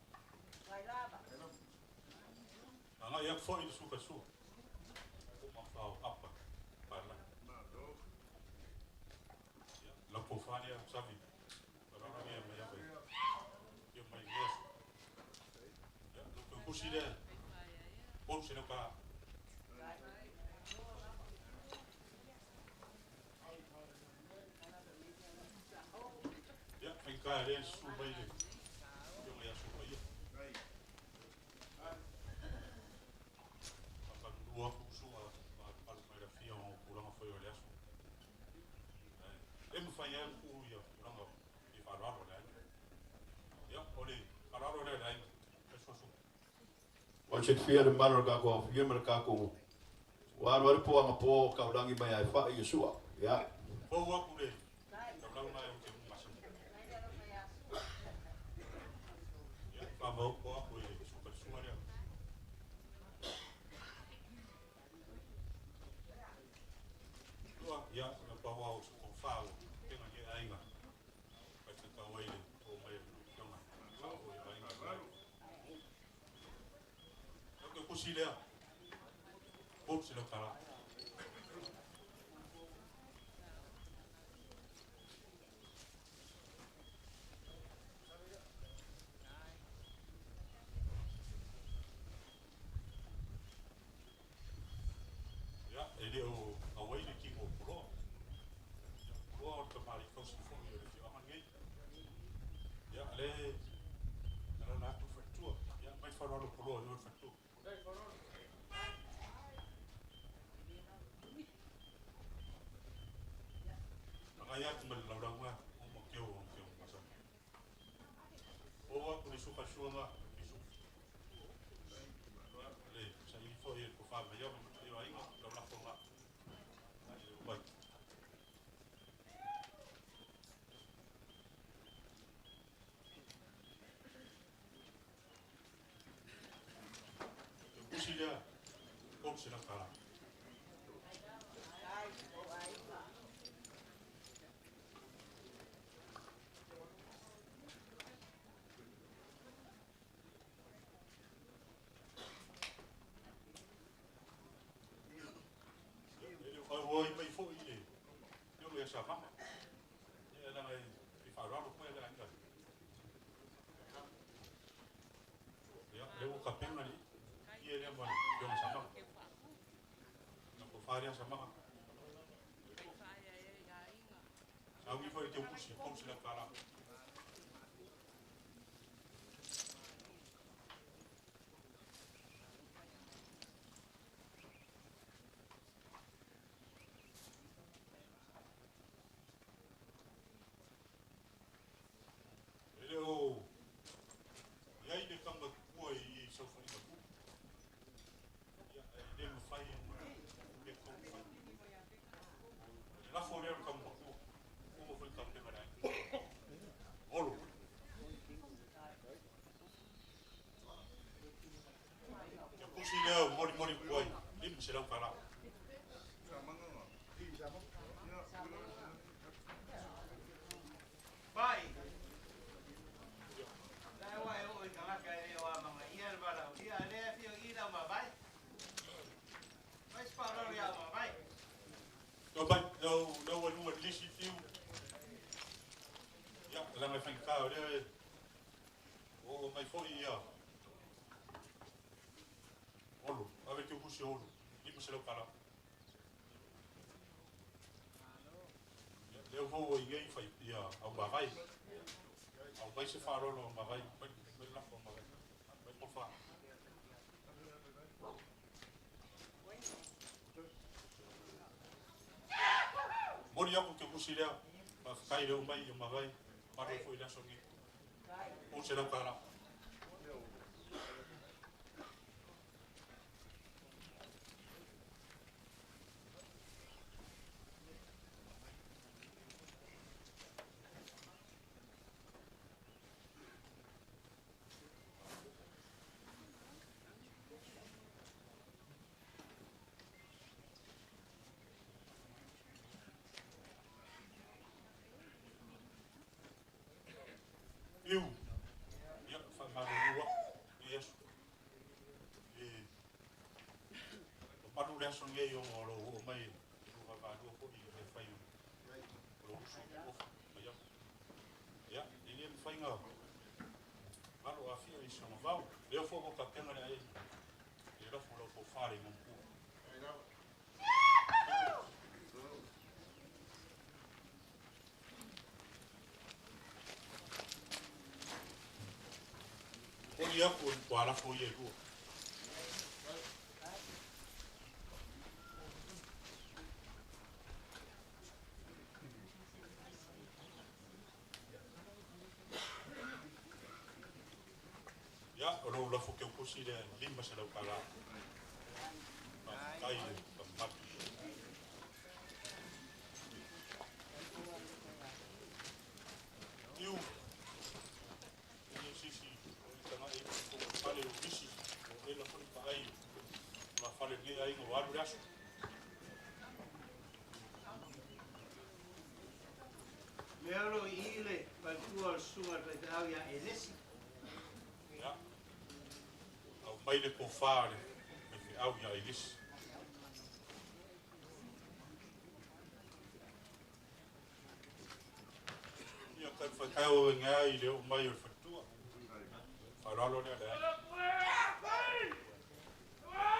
Anga yak fo i suka su. O ma fa apa. Pala. La po fa ya savi. Para na ya ma ya ba. Yo mai yes. Ya lo ke kusi le. Pon se no ka. Ya kai ka le su mai le. Yo ya su mai. Whakalua ku su a alu mai la fia o pulanga foi o le aso. E mwhai e ku ia pulanga i whararo le ai. Ia, o le whararo le ai. E sua su. O se fia le malo ka ko fia ma ka ko. Wa alu alu po anga po ka ulangi mai ai fa i sua. Ia. Fau aku le. Ka ulangi mai o te masa. Ia, wha mau po aku i suka sua lea. Ia, le pau au se tofa o penga ni aiga. Pai te tau ai le o mai le fioga. Sa o i aiga. Ia ke kusi lea. Pou se lau tala. Ia, e le o awai le kingo o Puloa. Ia, Puloa o le tamari kausi foi o le fioanga nei. Ia, le ala la atu fatua. Ia, mai wharalo Puloa i o le fatua. Agai atu ma le laulauga o mo keo o keo masa. O aku le suka suanga i su. Le sa i fo i ko fa ma yo ma yo ainga lau la fonga. Ai o bai. Te kusi lea, o se la kala. E le o oi mai fo i le. Yo le sa mama. Ia la ngai i fa ralo ko le anga. Ia le o ka penga ni. Ia le ma yo sa mama. Na ko fa ria sa mama. Sa ngi fo i te kusi ko se la kala. E le o ia i le kanga kua i sau whai ku. Ia e le mawhai e le kau whai. Le lafo lea o le kanga kua. Kua mo whai kanga penga nei. Olo. Kia kusi lea o mori mori kua i. Lim se lau kala. Pai. Lai wa e o i kangaka e o a manga ia le wala ia le a fio i lau ma vai. Vai spa rau ia ma vai. Tau mai, lau lau anu lisi fiu. Ia, la mai whainga o lea e. O mai foi ia. Olo, ave te kusi olo. Lima se lau kala. Ia, leo fau i ngei whai ia au magai. Au mai se wharolo au magai. Mai mai lafo au magai. Mai po wha. Mori aku ke kusi lea. Ma whakai leo mai o magai. Maro foi lea songi. O se lau kala. Iu. Ia, whamarurua. I asu. E, o paru le aso ngei o o lo o mai e lua valua po i le whai o lo usu o mai au. Ia, e le mwhainga malo a fia i songa vau. Leo foko ka penga le ai. E rafu lau po whare ngā mpua. Oli aku o kwa lafo i e lua. Ia, o lou lafo ke ukosi le lima se lau kala. Ma kai le ka matu. Iu. E sisi o i tanga e ko fale o visi o e la fole pa ai. La fale nge ai ngo alu le aso. susuga i le faifeau ia Elesi. Ia, aumai le tofa a le faifeau ia Elesi. Ia talufaitau e ai i le oo mai o le faletua. Faaaloalo lea le aiga.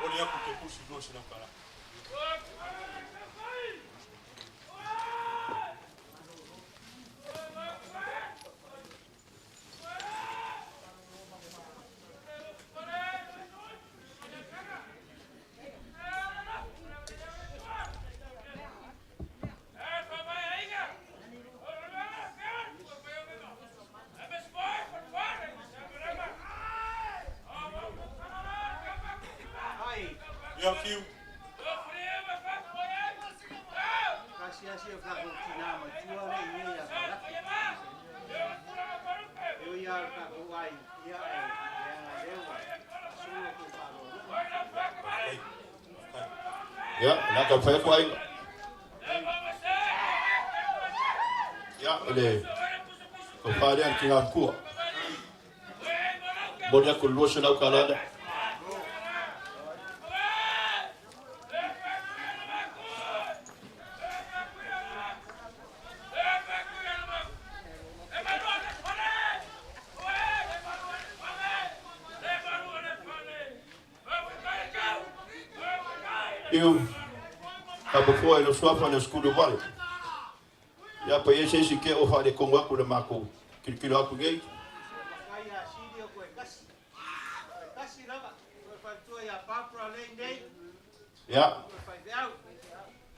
Momoli atu ke pusi $200. Ia fiu. Asiasi o tatou tinā matua le i nei ia Falaki. E ui lava o le tatou aiga, ia e leaga lea ua sulu tou faaaloaloga. Faafetai. Faafetai. Ia, o le a taumafai atu aiga. Ia, o le tofa lea a le tina matua. Momoli atu le $200 lea. Iu, Tapafoa i le suafa le sukulu vale. Ia pa i se isi ke o faaletonu atu le matou tilotilo atu nei. Matai ia Sili o toe tasi. Toe tasi lava. Toe faletua ia Barbara lea i inei. Ia. Toe faifeau.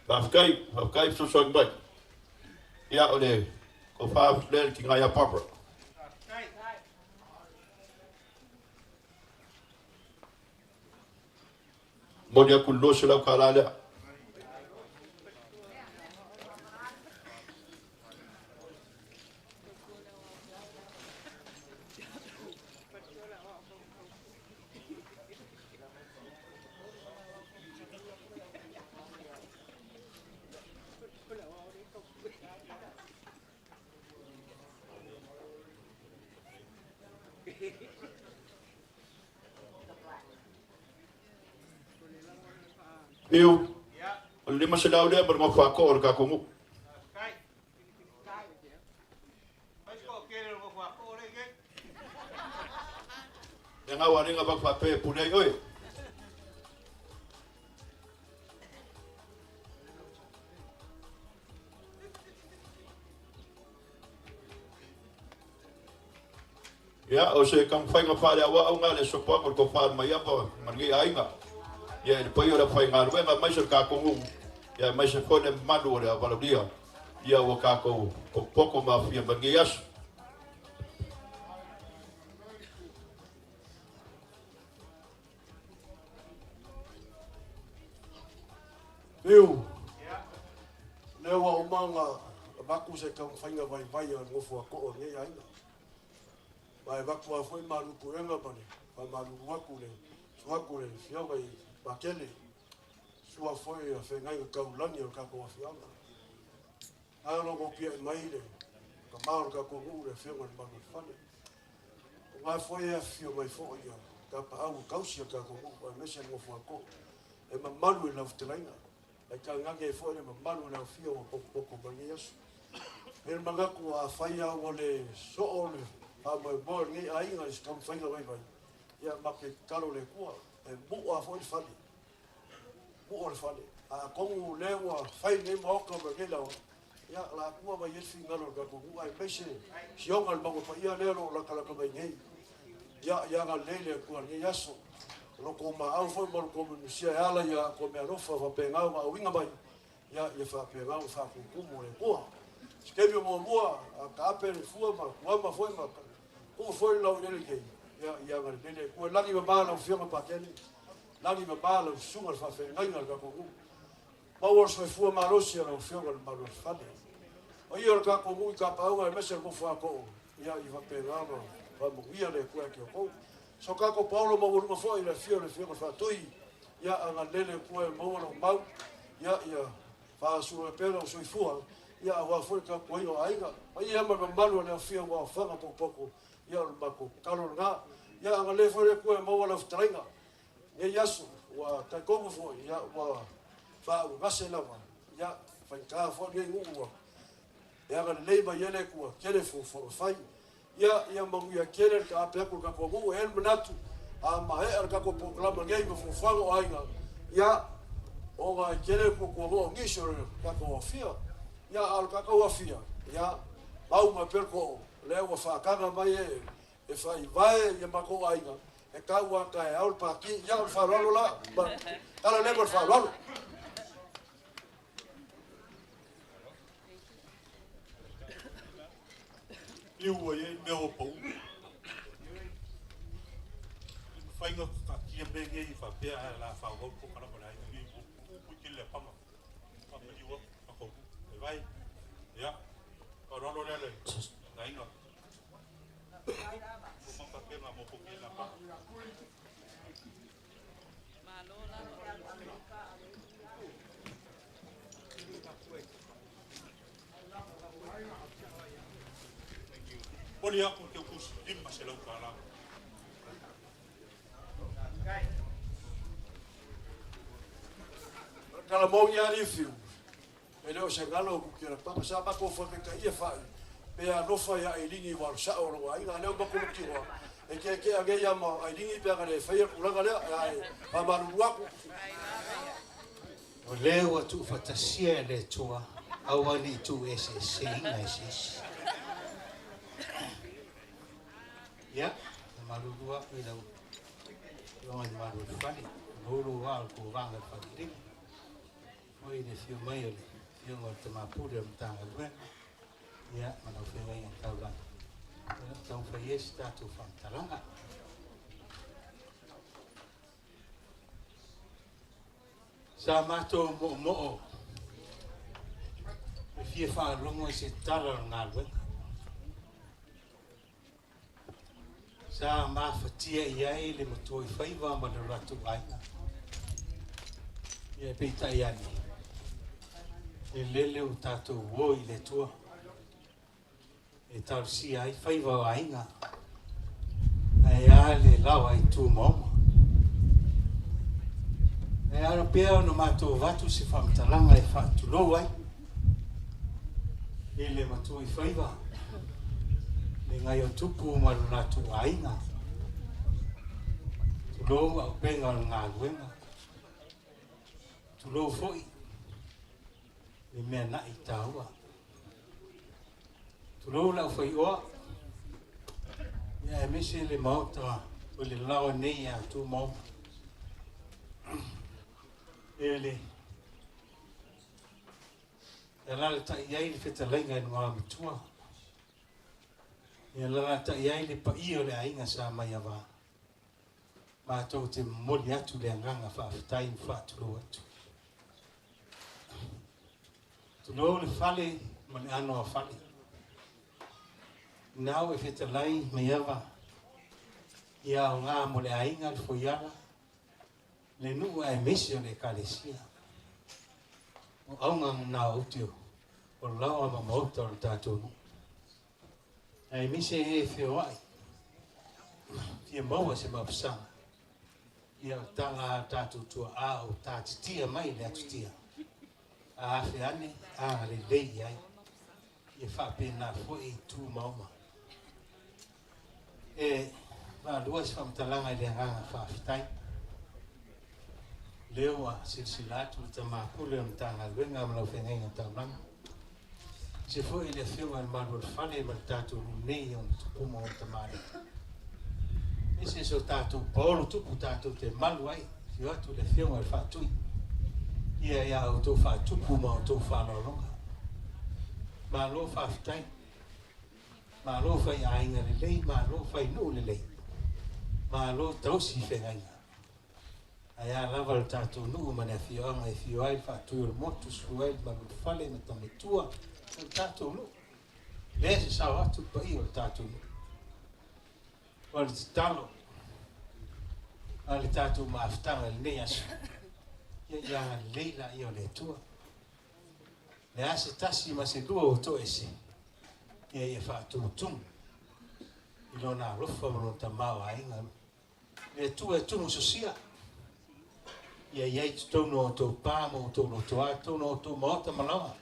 Faafetai, faafetai fesoasoani mai. Ia o le tofa lea le tina ia Barbara. Faafetai. Momoli atu le $200 lea. Fiu, o le 500 lea ma le nofo a o le tatou nuu. Faafetai. Fai se toatele o le nofo a koo lea i inei. Le gau a lega vau faapea e pule ai oe. Ia, o se taumafaiga faaleauau lena a le Sopoaga o le Tofa o le Maiava ma lenei aiga. Ia, i le paia o le aufaigaluega aemaise o le tatou nuu, ia aemaise foi le mamalu o le valaaulia, ia ua tatou potopoto ma aofia mai lenei aso. Fiu, lea ua uma ona avatu se taumafaiga vaivai a le nofo a too o lenei aiga. Ma e avatu lava foi malu puega ma le faamalulu atu le susu atu o le afioga i Patele, sua foi a feagaiga taulagi o le tatou afioaga. A o lo o mai le tama o le tatou nuu le afioga i le Malu o le Fale. O ngā foi e afifio mai foi ia tapaau o tausi o le tatou nuu aemaise le nofo a too e mamalu i lau fetalaiga. Ai tainane ai foi le mamalu o le aofia ua potopoto mai lenei aso. E i ai le manatu afai lava ua le soo le faamoemoe o lenei aiga i se taumafaiga vaivai, ia matou te tatalo i le Atua e mu'a foi le fale, mu'a le fale. A atonu o lea ua fai lenei maota ma lenei laoa, ia o le a tua mai ai le finagalo o le tatou nuu aemaise sioga o le Mauga Paia lea o lo o latalata mai nei. Ia, ia agalelei le Atua i lenei aso. O lo outou maau foi ma lo outou mulimusia e ala i a outou meaalofa faapena ona auina mai, ia, ia faapena ona faatumutumu le Atua. Se taimi o muamua, a taape le fua ma tuama foi ma tuu foi le laueleele nei, ia, ia agalelei le Atua. Lagi mama lau Afioga Patele, lagi mama lau susuga i le faafeagaiga a le tatou nuu. Maua le soifua malosi a lau Afioga i le Malu o le Fale. O ia o le tatou nuu i Tapaauga aemaise le nofo a too, ia, ia faapena ona faamanuia le Atua ia te outou. So tatou paolo maualuga foi i le afio o le Afioga i le Faatui, ia agalelei le Atua e maua lau mau, ia, ia faasolo ai pea lau soifua. ia aua foi le tautuaina o aiga. Paia ma le mamalu o le afio ua aofaga potopoto, ia o le matou tatalo lena. Ia agalelei foi le Atua e maua lau fetalaiga i lenei aso, ua talitonu foi, ia ua faaugase lava, ia faigata foi lenei nuu ua e agalelei mai ai le Atua, tele fuafuaga fai. Ia, ia manuia tele le taape atu o le tatou nuu. E i ai le manatu, a maea le tatou polokalama nei ma fuafuaga o aiga, ia, ona e tele le tuatuanoa o nisi o le tatou aofia. Ia, a o le tatou aofia, ia, mau mai pea le to'o, o lea ua faataga mai e e faivae ia matou aiga, e tau lava taeao le pati. Ia, o le faaaloalo la, ma tala lea ma le faaaloalo. Liu ua i ai mea ua pau. E mafai ona taatia mea nei faapea ae o le a faaauau le polokalame a le aiga nei ua puu i tele le apaga. Faamaliu atu tatou nuu. E vai. Ia. Faaaloalo lea le aiga. Ua mafapega mo koki le apaga. Momoli atu le teutusi $500. Tala moni lava Lifiu, e le o se galo o Kukialapapa, sa matou faataitaia fai, pe alofa ia Ailini ua alu sao lona aiga, a lea ua matou mautinoa, e tietie nei lava ma Ailini pe ana le faia le tulaga lea, ae faamalulu atu. O lea ua tuufaatasia e le Atua, aua ne i tuueseeseina e se isi. Ia, e malulu aku i lau Afioga i le Malu o le Fale, o lou lou ao le kovaga i le Falealili, foi le afio mai o le Afioga o le Tama Pule o le Matagaluega, ia, ma lau feagaiga taulagi. Ia, taumafai ia se tatou faamatalaga. Sa matou moomoo e fia faalogo i se tala o le galuega. Sa mafatia i ai le matua i faiva ma le latou aiga. Ia peitai ane, e lele o tatou o i le Atua e talosia ai faiva o aiga, ae a le laoa i Tumaoma. E ala pea ona matou avatu se faamatalaga e faatulou ai i le matua i faiva, le ngai o tupu ma lo latou aiga. Tulou auupega o le galuega. Tulou foi le mea na'i taua. Tulou le aufaioa, ia aemaise le Maota o le laoa nei ia Tumaoma. E le e alalatai ai le fetalaiga i le Matua, e alalatai ai le paia o le aiga sa Maiava. Matou te momoli atu le agaga faafetai ma faatulou atu. Tulou le fale ma le ano a fale. Nau e fetalai Maiava, ia aoga mo le aiga, le foiala, le nuu aemaise o le Ekalesia. O auga na o ute o laoa ma maota o le tatou nuu. Aemaise e feoai fia maua se mapusaga. Ia o tala a tatou tuaa o tatitia mai le atutia. A afe ane, agalelei i ai. Ia faapena foi i Tumaoma. E faalua se faamatalaga i le agaga faafetai. Lea ua silasila atu le Tama Pule o le Matagaluega ma lau feagaiga taulaga. Se foi le afioga i le Malu o le Fale ma le tatou nuu nei ona tupu ma ona tamalii. Ese so tatou paolo tupu tatou te malu ai, afio atu le afioga i le Faatui. Ia ia outou faatupu ma outou faaaloaloga. Malo faafetai. Malo fai aiga lelei, malo fai nuu lelei. Malo tausi feagaiga. Ae a lava le tatou nuu ma le afioaga e afio ai le Faatui o le Motu, susu ai le Malualefale ma Tamatua o le tatou nuu. Lea se sao atu le paia o le tatou nuu. O le tatalo a le tatou mafutaga i lenei aso, ia ia agalelei laia o le Atua. Le a se tasi ma se lua ua toese, ia ia faatumutumu i lona alofa ma lona tamaoaiga. Le Atua e tumu sosia, ia i ai totonu o outou pa ma outou lotoa, totonu o outou maota ma laoa.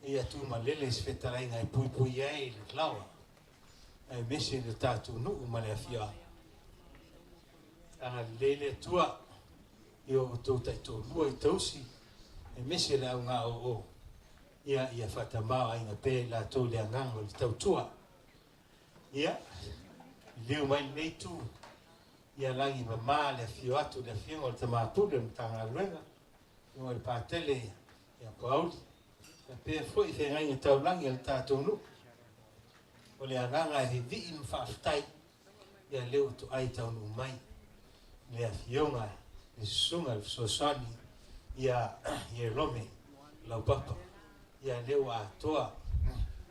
Ia tumalele se fetalaiga e puipui ai le laoa, aemaise le tatou nuu ma le afioaga. Agalelei le Atua i o outou taitoalua i tausi, aemaise le augaoo, ia ia faatamaoaiga pea i latou i le agaga o le tautua. Ia, liliu mai lenei itu, ia lagi mama le afio atu le afioga o le Tama Pule o le Matagaluega, afioga i le Patele ia Poauli, faapea foi feagaiga taulagi a le tatou nuu. O le agaga e vivii ma faafetai, ia lea ua toai taunuu mai le afioga le susuga le fesoasoani ia Ierome Laupapa, ia lea ua atoa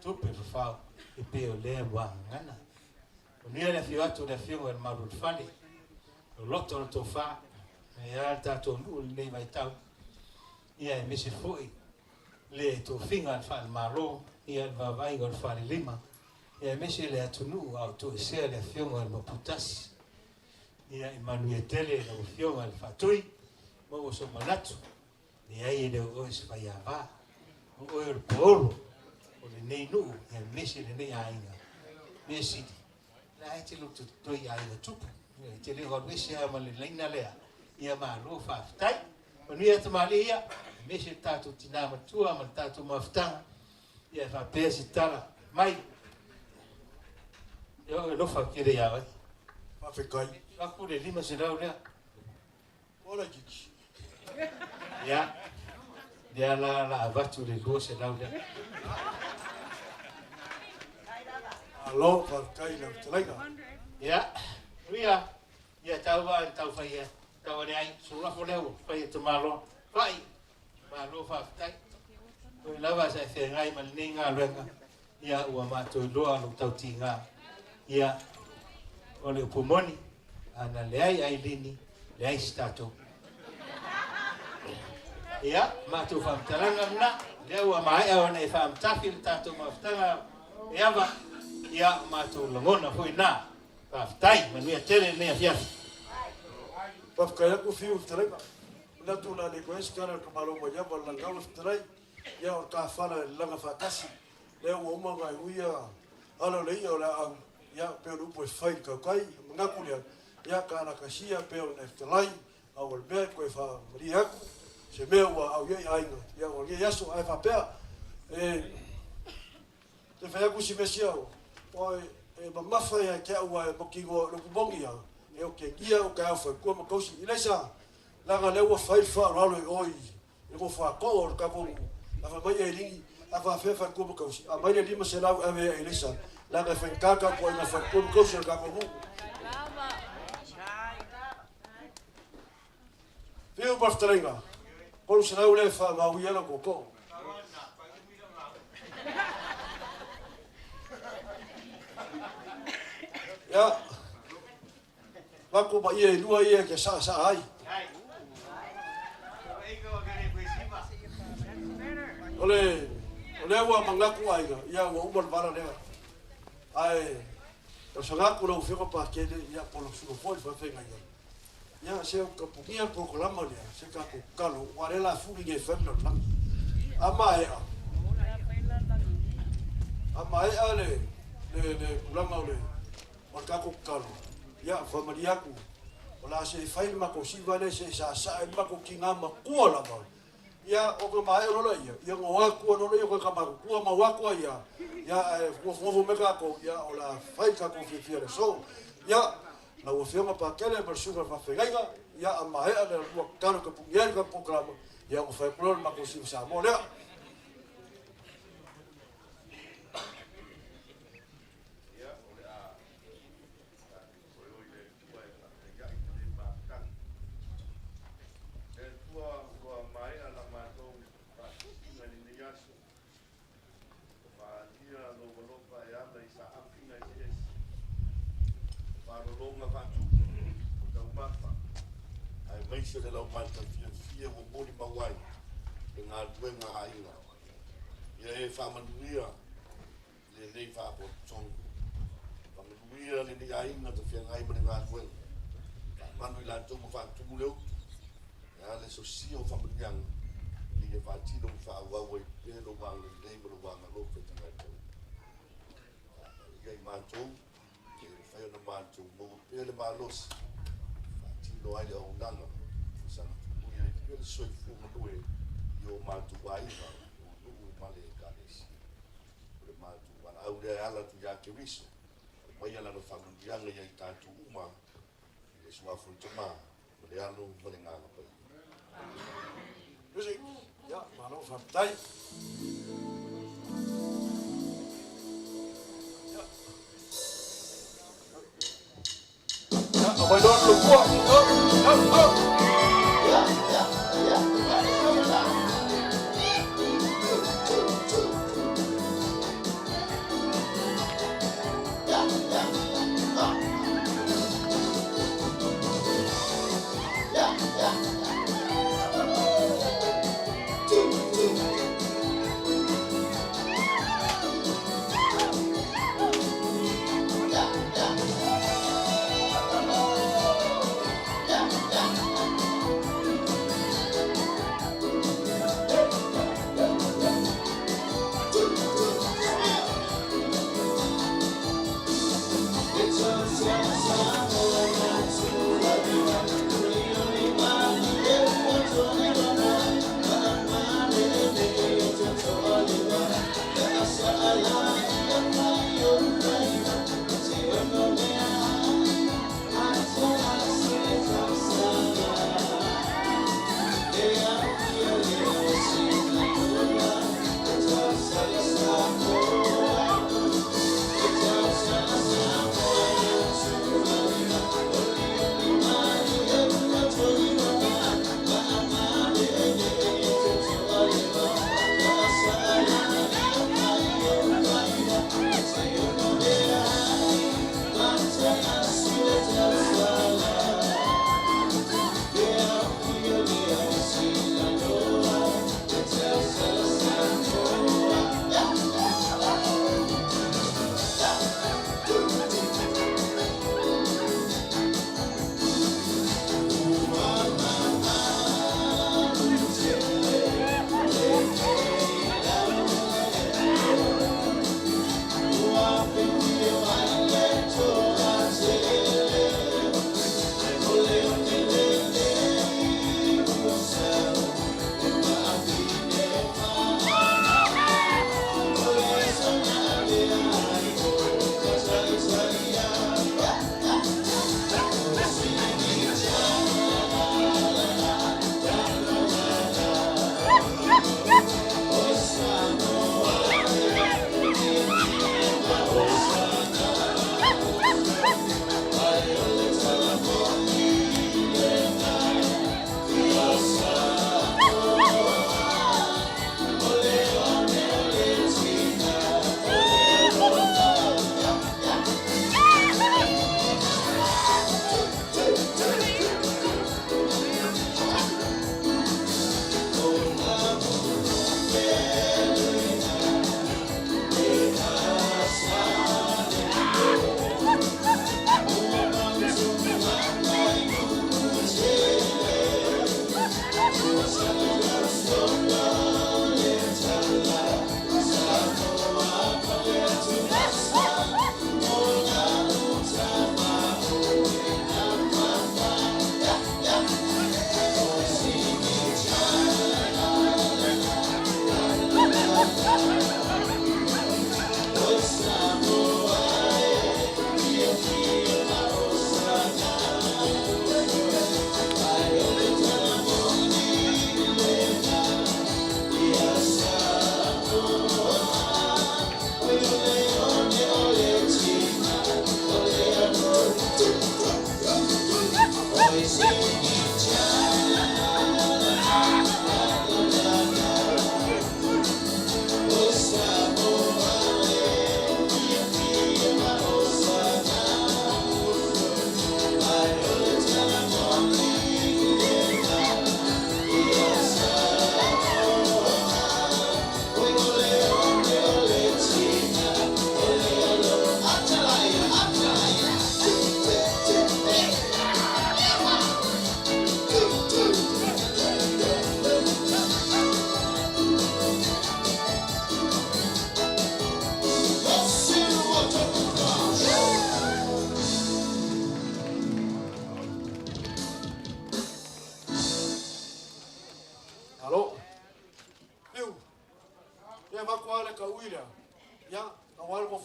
tupe fafao e pei o lea ua gagana. Manuia le afio atu o le afioga i le Malu o le Fale, loloto o le tofa, ia le tatou nuu i lenei vaitau, ia aemaise foi le tofiga a le Faale-Malo, ia le vaavaaiga o le Falelima, ia aemaise le atunuu a o toesea le afioga i le Maputasi. Ia e manuia tele lau afioga i le Faatui, maua sou manatu, leai e le o oe se faiava, o oe o le paolo o lenei nuu, ia aemaise lenei aiga. Mea sili, la e te loto i aiga tupu, e te le o alu ese lava ma le laina lea, ia malo faafetai. Manuia tamalii ia, aemaise le tatou tina matua ma le tatou mafutaga, ia e faapea se tala mai. Ia o e lofa tele ia oe. Faafetai. Aku le 500 lea. Ola kiki. Ia, lea la la avatu le 200 lea. Alo, faafetai i lau fetalaiga. Ia, uia, ia tau va tau fai ia. Tau ane ai, sulafo lea ua fai e tamaloa. Fai, malo faafetai. Oi lava sa e feagai ma lenei galuega, ia ua matou iloa lou tautiga. Ia, o le upu moni, ana leai ailini, leai se tatou. Ia, matou faamatalaga lena, lea ua maea ona e faamatafi le tatou mafutaga e ava, ia matou lagona foi na. Faafetai, manuia tele lenei afiafi. Faafetai atu fiu i fetalaiga. Manatu o le a le toe se tala i le tamaloa mai ava o le lagau le fetalai, ia o le tafala i le laga faatasi. Lea ua uma ona e uia ala o le ia o le aau, ia pei o le upu e fai i le tautai, manatu lea, ia talatasia pei ona e fetalai, a o le mea e toe faamalie atu, se mea ua au i ai aiga, ia o lenei aso, ae faapea, e te fai atu si mea sia, o e mamafa ia te au e mautinoa le upu moni ia, e otegia o te ao faletua ma tausi, i leisa, leaga lea ua fai le faaaloalo i o i le nofoatoo o le tatou nuu, a fai mai Elini, a faafefea faletua ma tausi, aumai le 500 e ave ia Elisa, leaga e faigata le tapuaiga a faletua ma tausi o le tatou nuu. Fiu ma le fetalaiga, 300 lea e faamaui ai lau tootoo. Ia, avatu ma ia e lua ia e te saasaa ai. O le, o lea ua manatu aiga, ia ua uma le vala lea. Ae, o se manatu lau Afioga Patele, ia po o lau susuga foi i le faafeagaiga, ia se o tapunia le polokalama lea, se tatou tatalo, aua o lea o le a fuli nei e fai le lalolagi. A maea, a maea le, le, le tulaga o le, o le tatou tatalo, ia faamalie atu, o le a se i fai le matou siva lea se i saasaa ai le matou tina matua lava, ia ona maea loa lea, ia ona o atu loa lea o tagata matutua ma o atu ai lava, ia ae nofonofo mai tatou, ia o le a fai le tatou fiafia i le aso. Ia, lau Afioga Pakele ma le susuga i le faafeagaiga, ia a maea le lua tatalo e tapuni ai le tatou polokalama, ia ona fai atu loa le matou siva Samoa lea. Ia, o le a tatou toe o i le Atua e faafeiai lenei mafutaga. Le Atua ua maea la matou faatosina i lenei aso, ua faaalia lou alofa e ala i saafiga eseese, o malologa faatupu, o taumafa, aemaise le laumaita fiafia ua molimau ai le galuega a aiga. Ia e faamanuia lenei faapotopotoga. Faamanuia lenei aiga tafeagai ma le galuega. Faamanu i latou ma faatumu le utu. E a le sosia o faamanuiaga, ina ia faatino ma faaauau ai pea lou agalelei ma lou agalofa i tagata uma. Faamanuia i matou, ina ia mafai ona matou maua pea le malosi e faatino ai le auaunaga ma saga tului ai pea le soifua galue i o matou aiga, o nuu ma le Ekalesia. O le matou valaau lea e ala atu ia Keriso, aumaia Lana faamanuiaga ia i tatou uma, i le Suafa o le Tama, ma le Alo ma le Agaga Paia. Music. Ia, malo faafetai. Ia, aumai loa le lupua. Oh, oh, oh.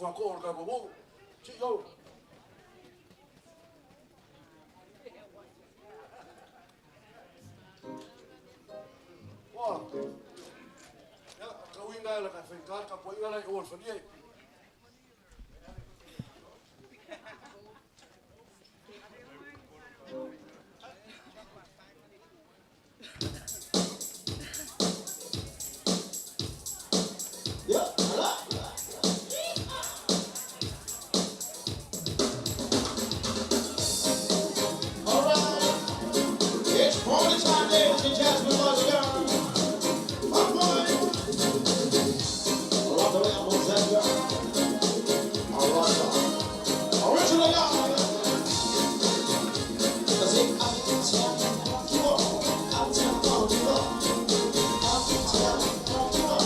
faatoa o le tatou nuu. Sii olo. Ua. Ia, tauina e la ka whaikā, ka poiga lai o le whanie. Yeah, ala. All right. It's party time, ladies and gentlemen, boys and girls. My boy. I love the way I'm on that girl. All right, y'all. Original, y'all. I say, uptown, funk you up. Uptown, funk you up. Uptown, funk you up.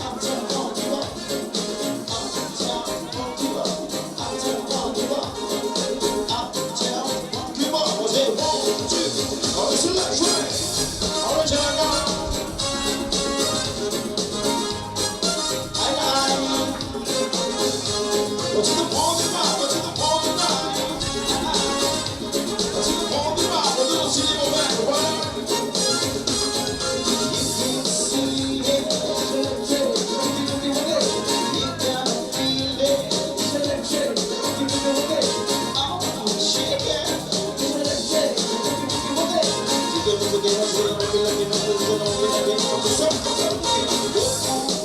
Uptown, funk you up. Uptown, funk you up. Uptown, funk you up. Uptown, funk you up. I say, 1, 2. Oh, it's electric. Original, y'all. Aye, aye. Go to the party rock, go to the party rock. Go to the party rock, a little city go back, right? You can see it, you can feel it. Oh, shake it.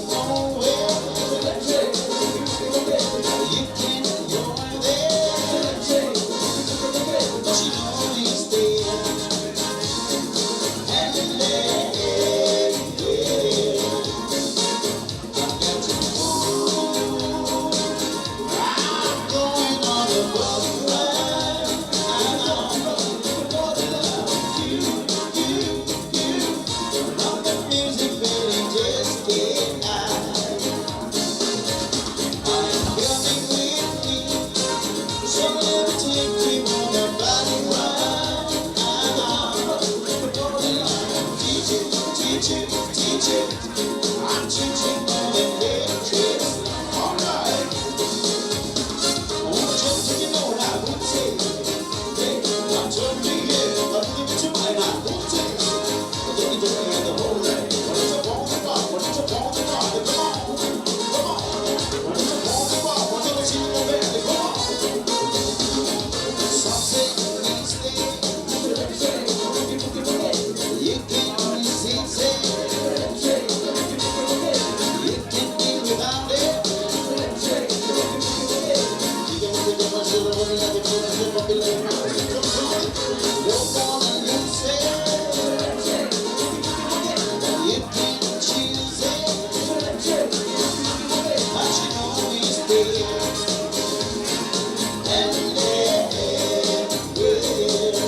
Go nowhere. You can go there. But you know he's there. And yeah, I've got to move. I'm going on a bus ride. You, you, you. Love the music, baby, just get out. I'm coming with me. So let me take you on a body ride. Teach it, teach it, teach it. I'm teaching on the electric. All right. I wanna jump to you know I won't take. Hey, I'm jumping here. I'm giving it to my I won't take. I'm taking it to the whole night. When it's a party rock, when it's a party rock, then come on, come on. When it's a party rock, when it's a single band, then come on. Some say these things. You can resist it. You can be without it. You can take a bunch of the like a Don't wanna lose it. You can choose it. But you know it's there. And yeah, yeah.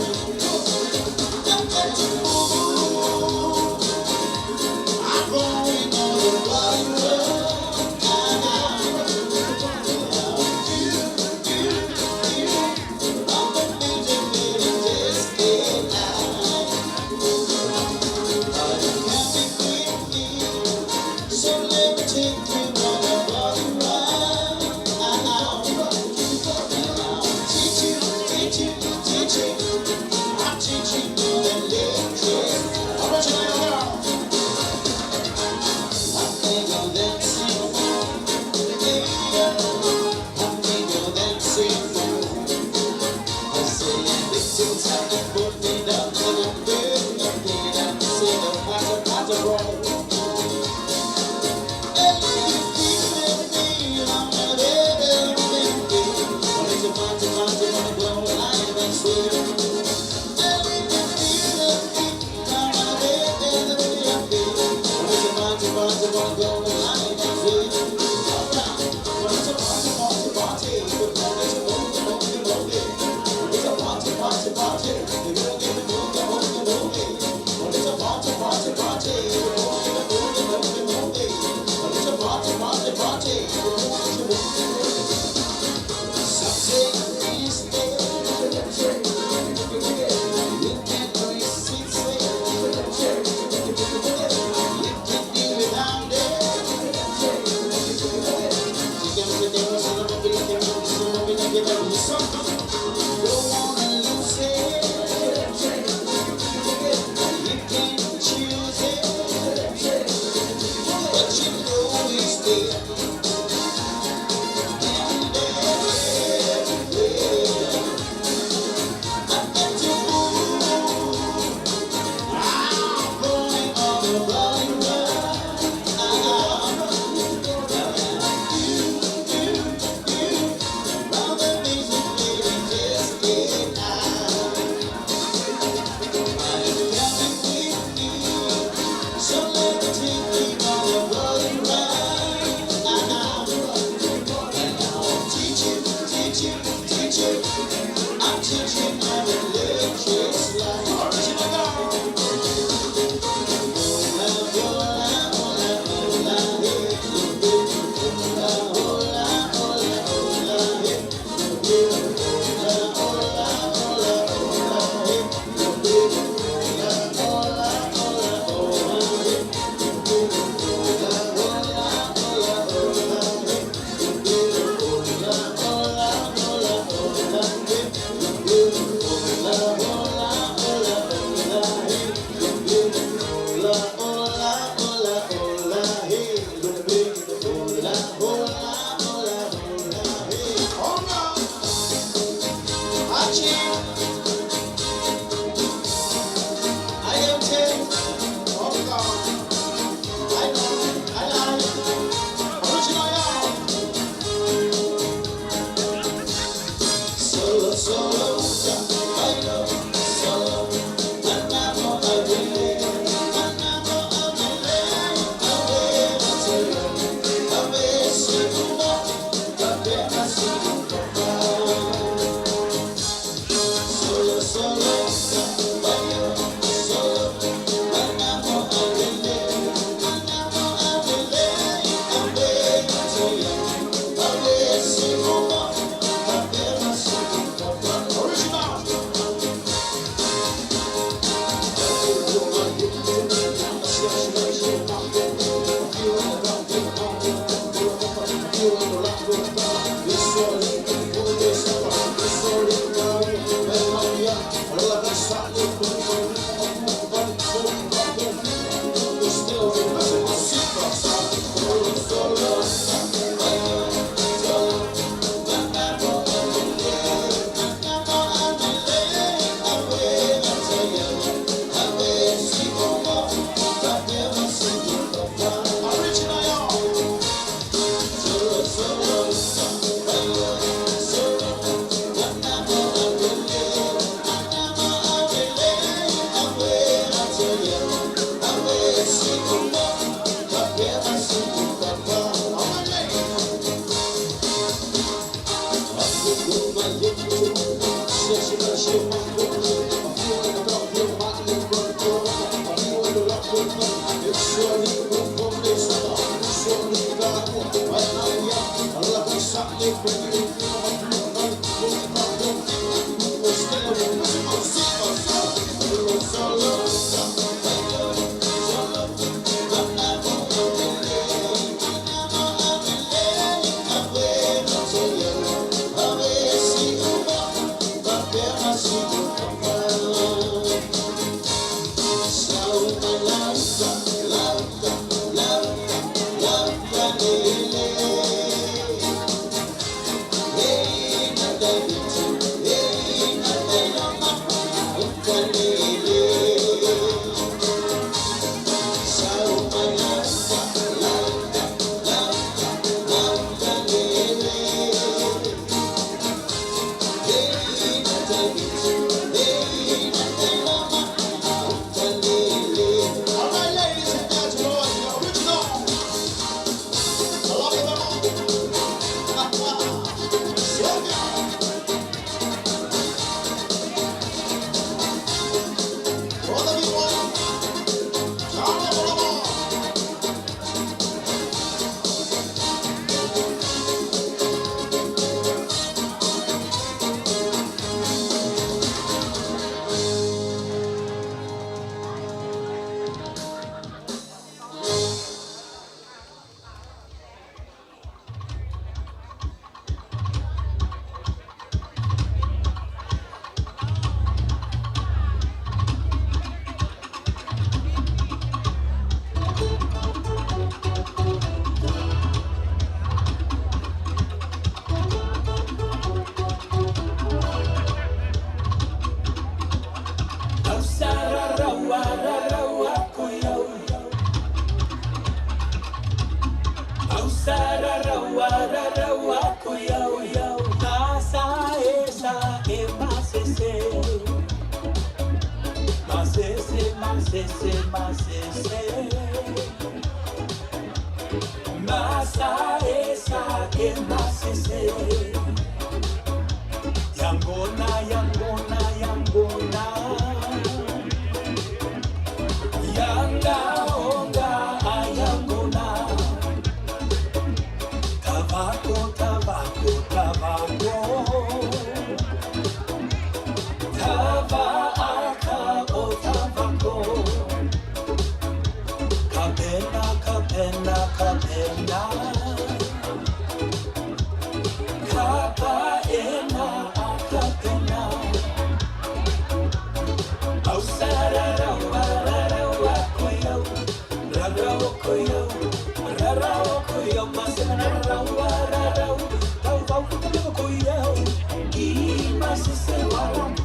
I've got to move. I'm going on a body ride. You, you, you. Love the music, baby, just get out. But you can't be quickly. So let me take you on a body ride. Teach you, teach you, teach you. I'm teaching you electric. Original girl. I think I'm dancing. Yeah, I think I'm dancing. I say victims have to put me down to the bed. Nothing I say the matter, matter wrong. And you feel me, I'm a baby, baby. Well, it's a party, party, wanna go live and sweet. And if you feel me, I'm a baby, baby. Well, it's a party, party, wanna go live and sweet. Alright. Well, it's a party, party, party. It's a party, party, party. It's a party, party, party. Don't wanna lose it. You can choose it, but you know it's there. And everywhere I've got to move. I'm going on a rolling ride. You, all the music, baby, just get out. I'm coming with me, so let me take you on a rolling ride. And I'll teach you, teach you, teach you. I'm teaching how to live just like original girl. Hola, hola, hola, hola, hey. Hola, hola, hola, hola, hey. Hola, hola, hola, hola, hey. Hola, hola, hola, hola, hey. Hola, hola, hola, hola, hey. Hola, hola, hola, hola, hey. Hola, hola, hola, hola, hey. Hola, hola, hola, hola, hey. Hola, hola, hola, hola, hey. Hola. Achi. I am ten. Oh God. I know. I like. Original y'all. Solo, solo, bailo, solo. Andamos a ver, andamos a ver, a ver, a ver si tu a ver si tu papá. Solo, solo, bailo, solo. Andamos a ver, andamos a ver, a ver, a ver si tu a ver si tu papá. Original. Original, y'all. Masese, masese. Masa esa e masese. Yangona, yangona, yangona. Yanga onga ayangona. Tabako, tabako, tabako. Tava aka o tabako. Kapena, kapena, kapena. Kapa ena akapena. Ausarara warara wakoyo. Rara okoyo. Rara okoyo. Masena rara warara. Tau tau koyo. Imasese waraku.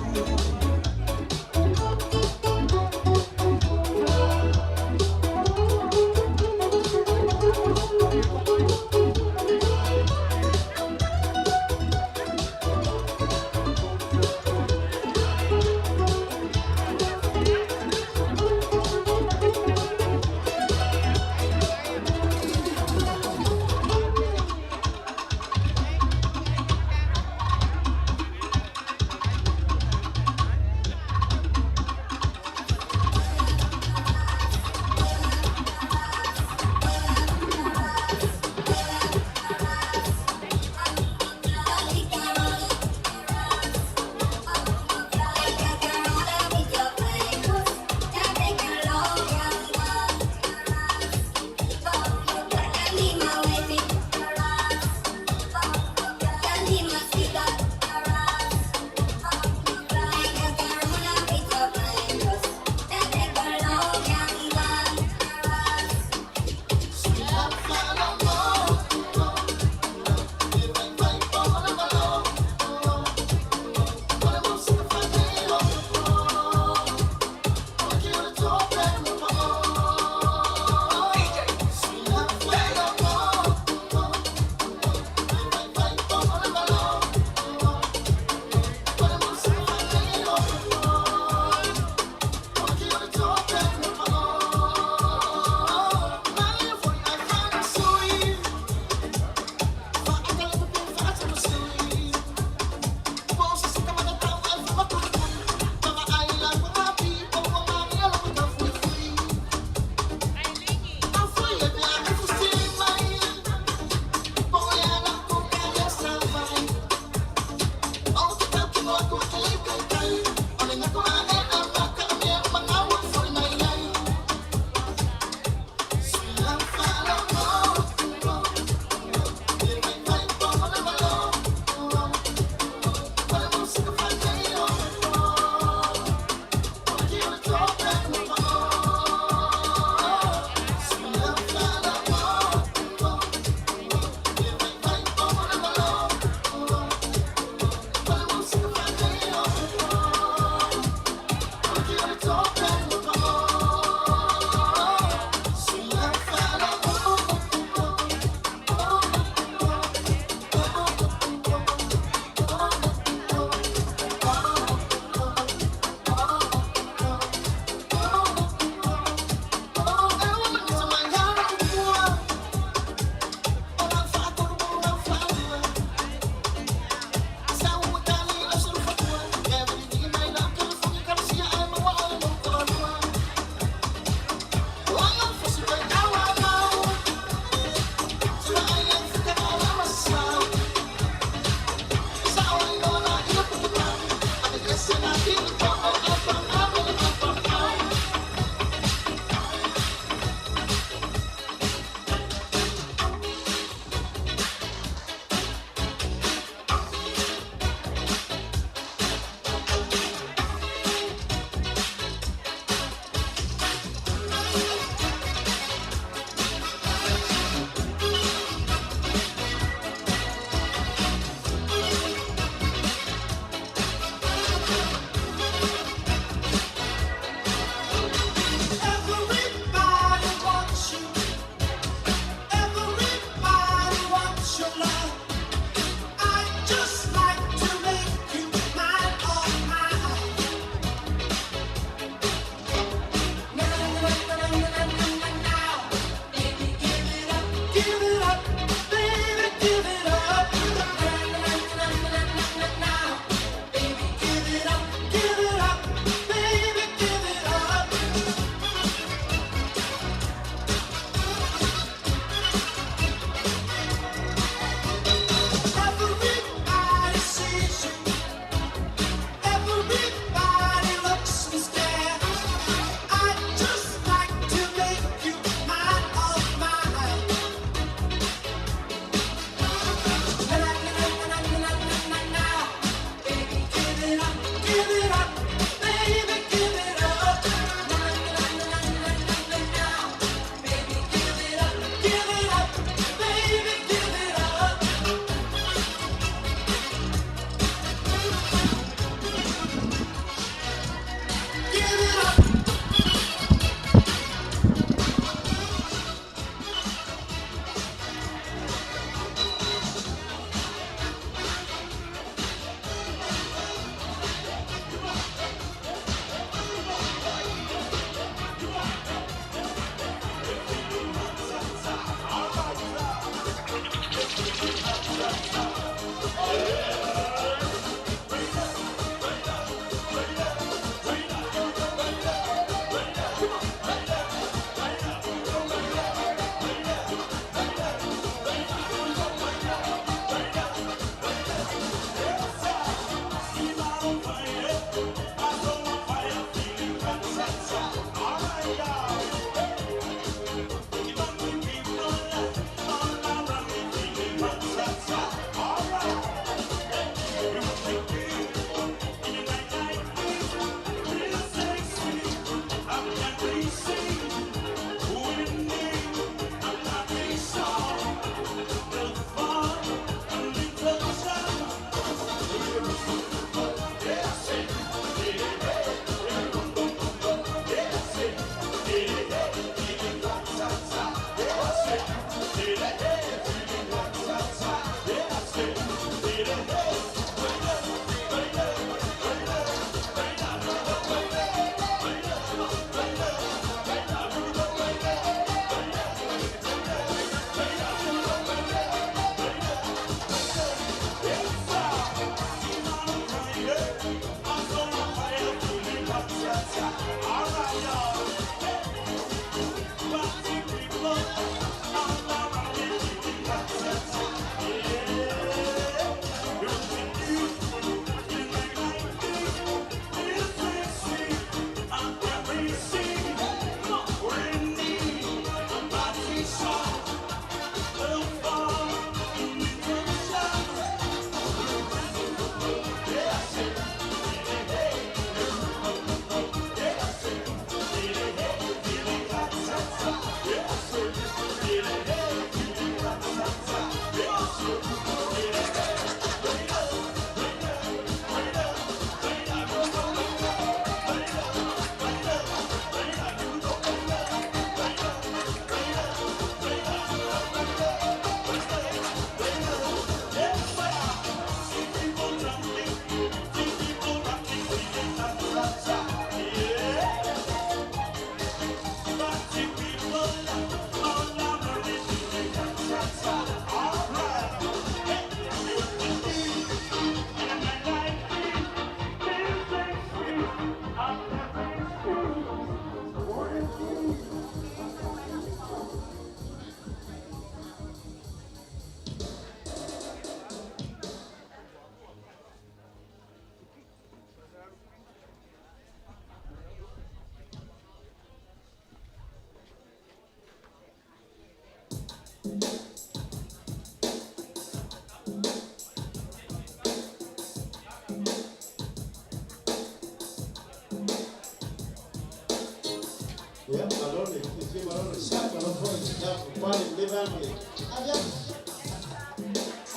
Ia, malo le fiafia, malo le sa, malo foi le tapupale i lenei vaega o le afiafi.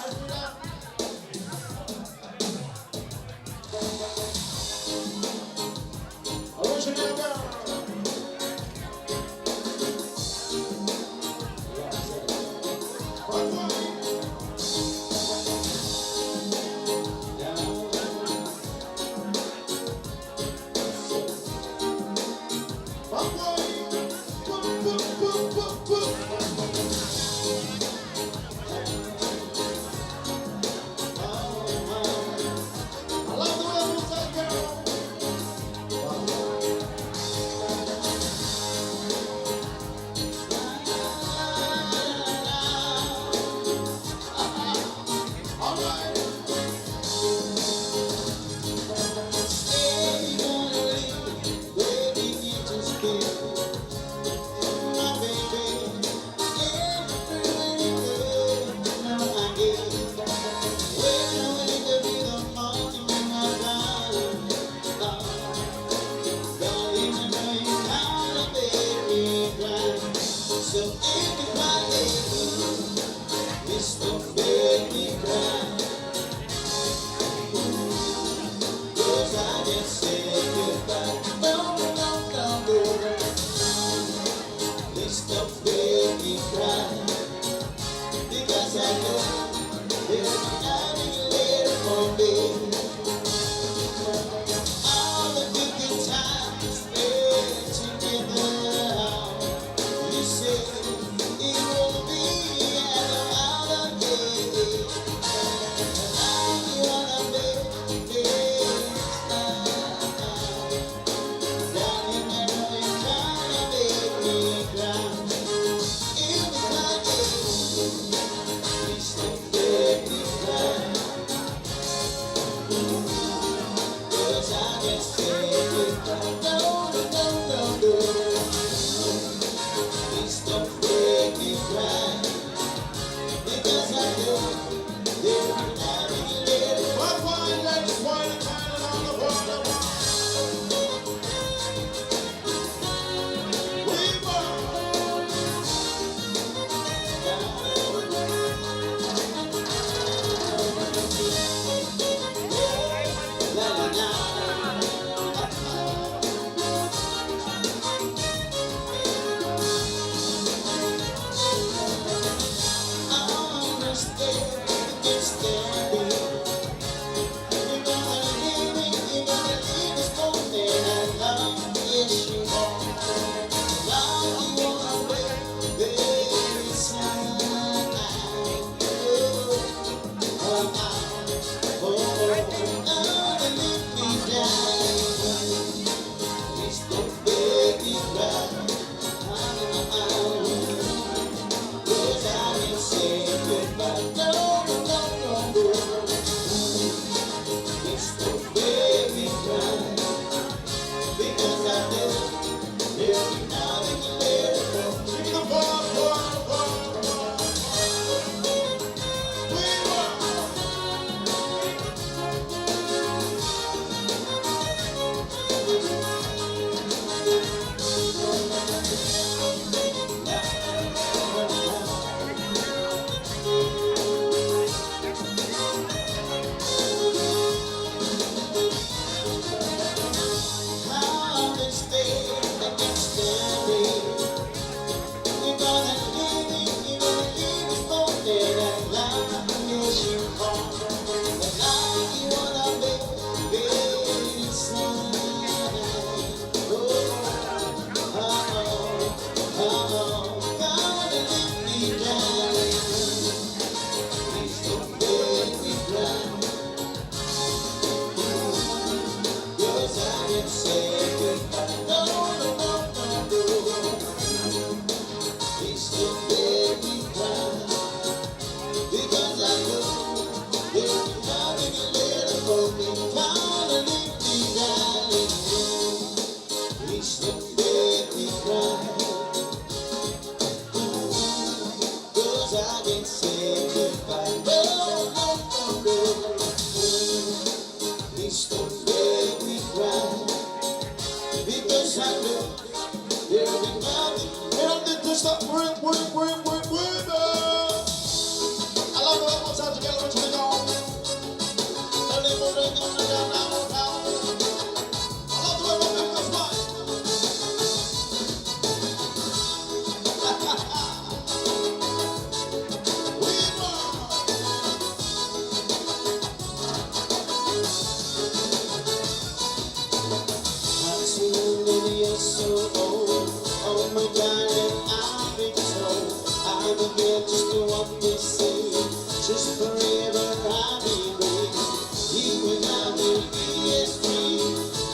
Afiafi. Original girl. I love the way you move that girl. All right. Stay, gonna leave, baby, you just can't. My baby, everywhere you go, now I get. When I wake up in the morning, my darling, darling, I know you gotta make me cry. So if you cry, please don't make me cry. 'Cause I just say goodbye. No, no, no, no. Please don't make me cry. Because I know there's nothing later for me. All the good, good times spent together. You say it will be out of date. And I wanna make this now. Darling, I know you're trying to make me cry. If it's my day, please don't make me cry. 'Cause I just say goodbye. No, no, no, no, no. Please don't make me cry. Because I know there's nothing later. One wine, let's wine and dine on the water. We burn. La la la. Understand, understand me. You're gonna leave me, you're gonna leave this moment alone. Yes, you are. Now you wanna wait, baby, sign. Oh, oh, oh, oh, oh, leave me can't say goodbye. No, no, no, no, no. Please don't make me cry, because I know there'll be nothing later for me. Kinda leave me, darling. Please don't make me cry. 'Cause I can't say goodbye. No, no, no, no. Please don't make me cry. Because I know there'll be nothing. And I'm to stop. Work, work, work, work, work. I love the way one time together until we go. I love the way my people smile. We burn. I'm soon you're so old. Oh my darling, I've been told I will get just the one they say. Just forever I'll be waiting. You and I will be as free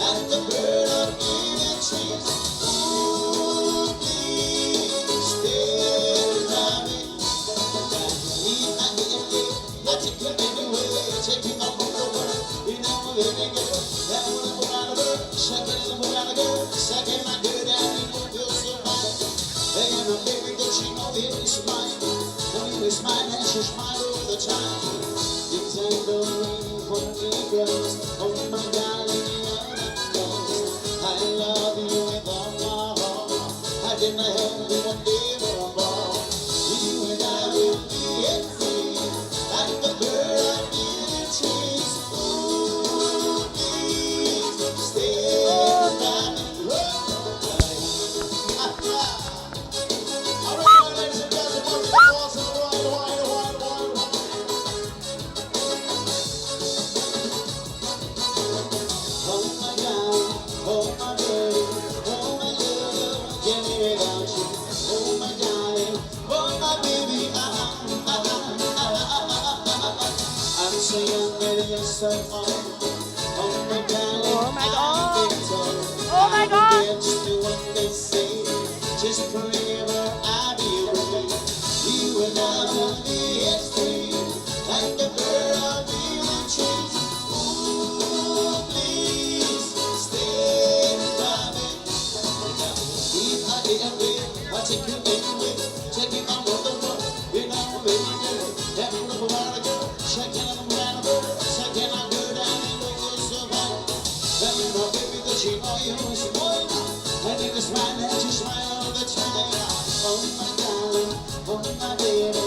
like the bird up in the trees. Ooh, please stay by me. I take you anywhere, take you all over the world. You know, baby girl, that wanna go round the world. Shake it and move round the girl. Shake my good and you know feel so fine. Hey, my baby, that you know it is mine. When you smile and she smile all the time. Things I don't really want me close. Oh my darling, you're the most. I love you with all my heart. I didn't help you one day more. You and I will be at free, like the bird up in the trees. Ooh, please stay by me. All right, ladies and gentlemen, boys and wine, wine, wine, wine, wine. Oh my darling, oh my baby, oh my love, can't live without you. Oh my darling, oh my baby, ah ah ah ah ah ah ah ah. I'm so young and you're so old. Oh my darling, Oh my God. I've been told. Oh my I will God. get just do what they say. Just forever I'll be with you. And I will be as free like the bird up in the trees. Ooh, please stay by me. I take you anywhere, take you all over the world. You know, baby girl, that little while girl, shaking on the round bird, shaking on good and you know you're so fine. Let me know, baby, that you know you is mine. And you smile and you smile all the time. Oh my darling, oh my baby,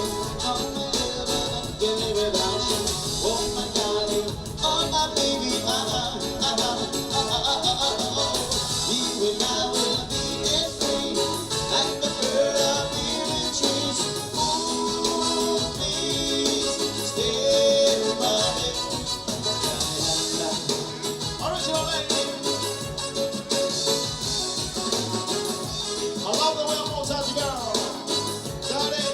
oh my lover, can't live without you. Oh my darling, oh my baby, ah ah ah ah ah ah ah ah ah. You and I will be as free like the bird up in the trees. Ooh, please stay by me. Original lady. I love the way I'm all touch girl. Daddy.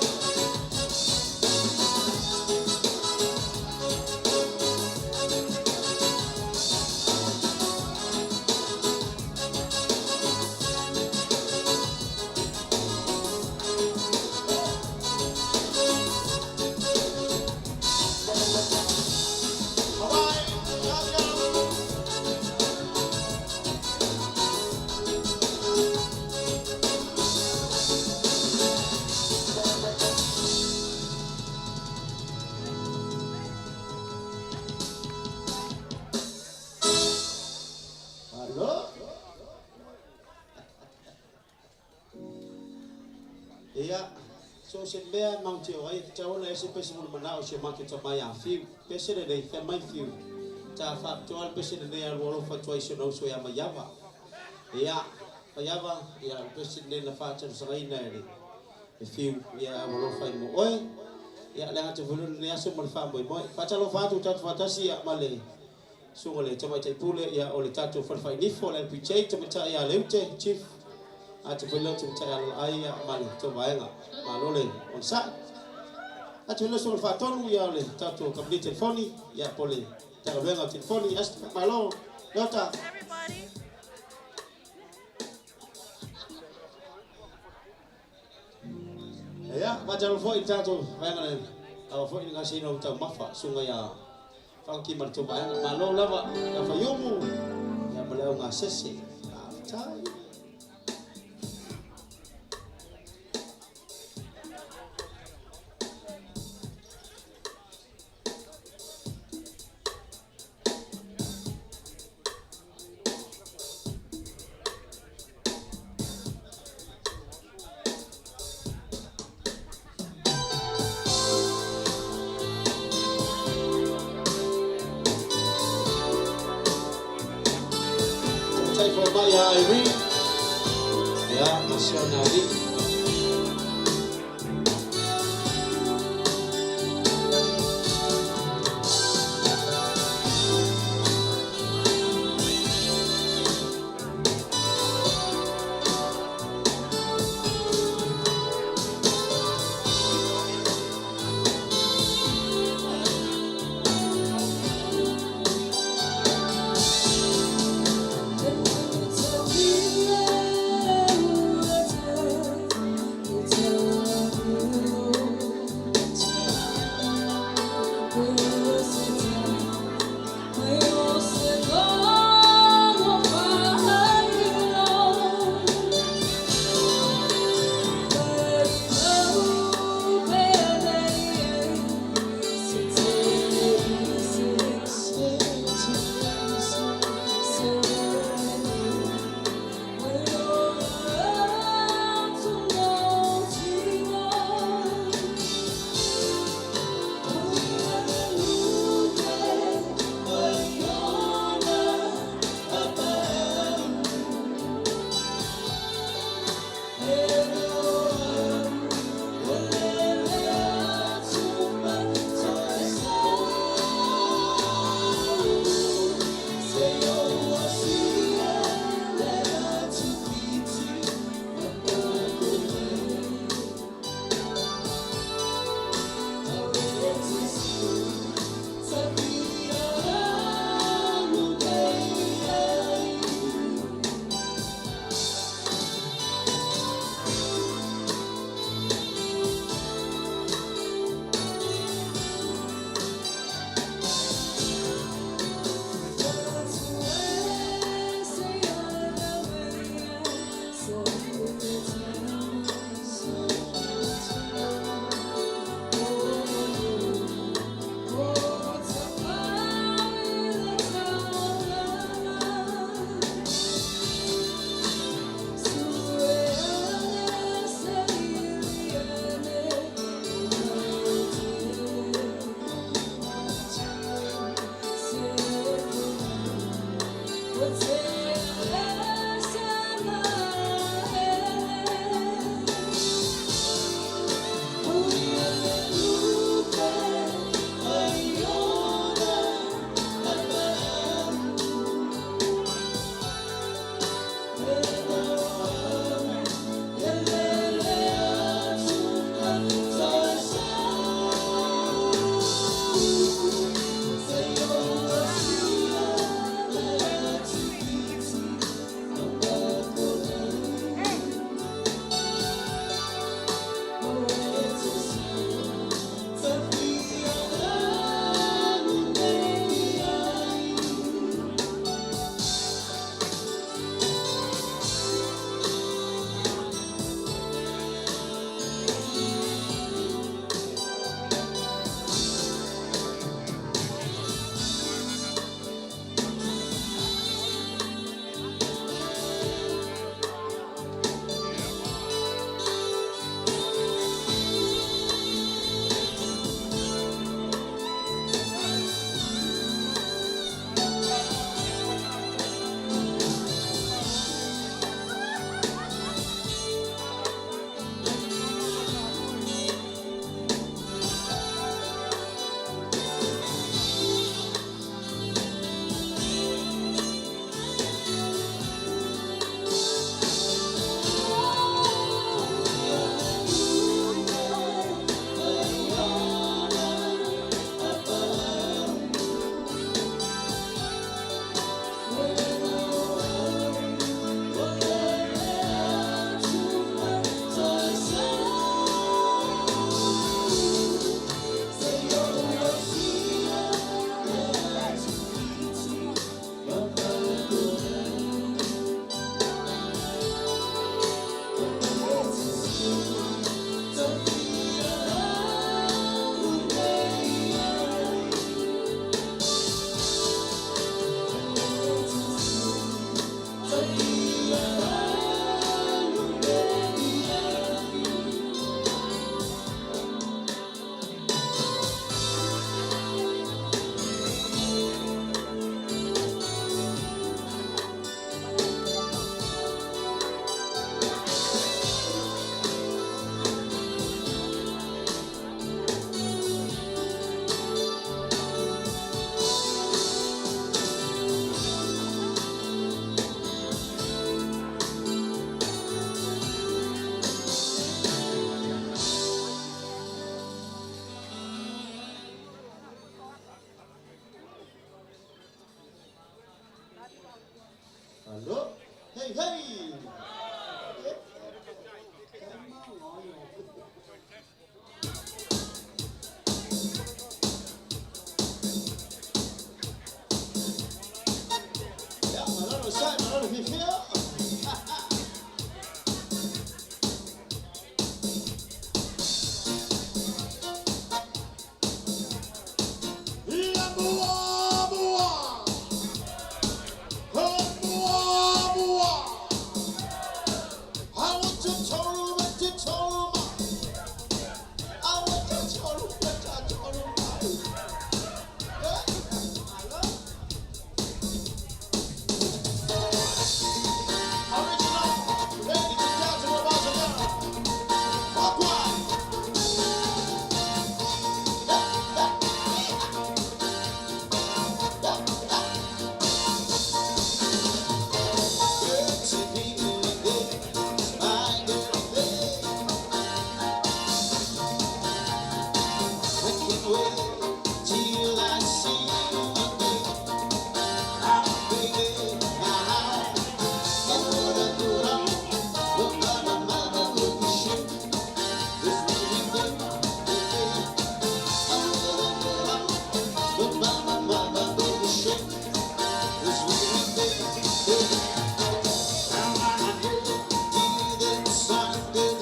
All right, let's go. Alo. Ia, so se mea mau te o ai, te ona ese pese mulu manao se matu ta mai a fiu. Pese le nei, whea mai fiu. Ta whakatoa le pese le nei alu alofa tua i se no so ia maiava. Ia, maiava, ia, le pese le nei na whaatanu sangaina e le. E fiu, ia alu alofa i mo oe. Ia, le ngata vulu le aso mo le wha moi moi. Whaatalo whaatu tatu whatasi ia ma le sunga le tamaitai pule ia o le tatou falefainifo le LPJ tamaitai ia Leute chief a te foi leo tamaitai alalaai ia ma le tou vaega malo le onosai a te foi leo sunga le faatonu ia o le tatou kamupani telefoni ia po le tagaluega o telefoni asta malo leota. Everybody. Ia, faatalofa foi i le tatou vaega na ava foi i le gaseina o taumafa, susuga ia Funky ma le tou vaega. Malo lava ia Faiumu, ia ma le au gasese. Faafetai. Tautai fomai ia Irene, ia ma si ona alii. Alo. Hey, hey. Ja, malalo sai, malalo fifia. La mua, mua. Mua, mua. I want to tell you what to tell you. I want to tell you what to tell you. Original, ladies and gentlemen, boys and girls. Walk. I can't wait till I see you again. Ah, baby, ah, I wanna put on the mama, mama, boogie shoe. This really good, baby. I wanna put on the mama, mama, boogie shoe. This really good, baby. I wanna be the sun, good,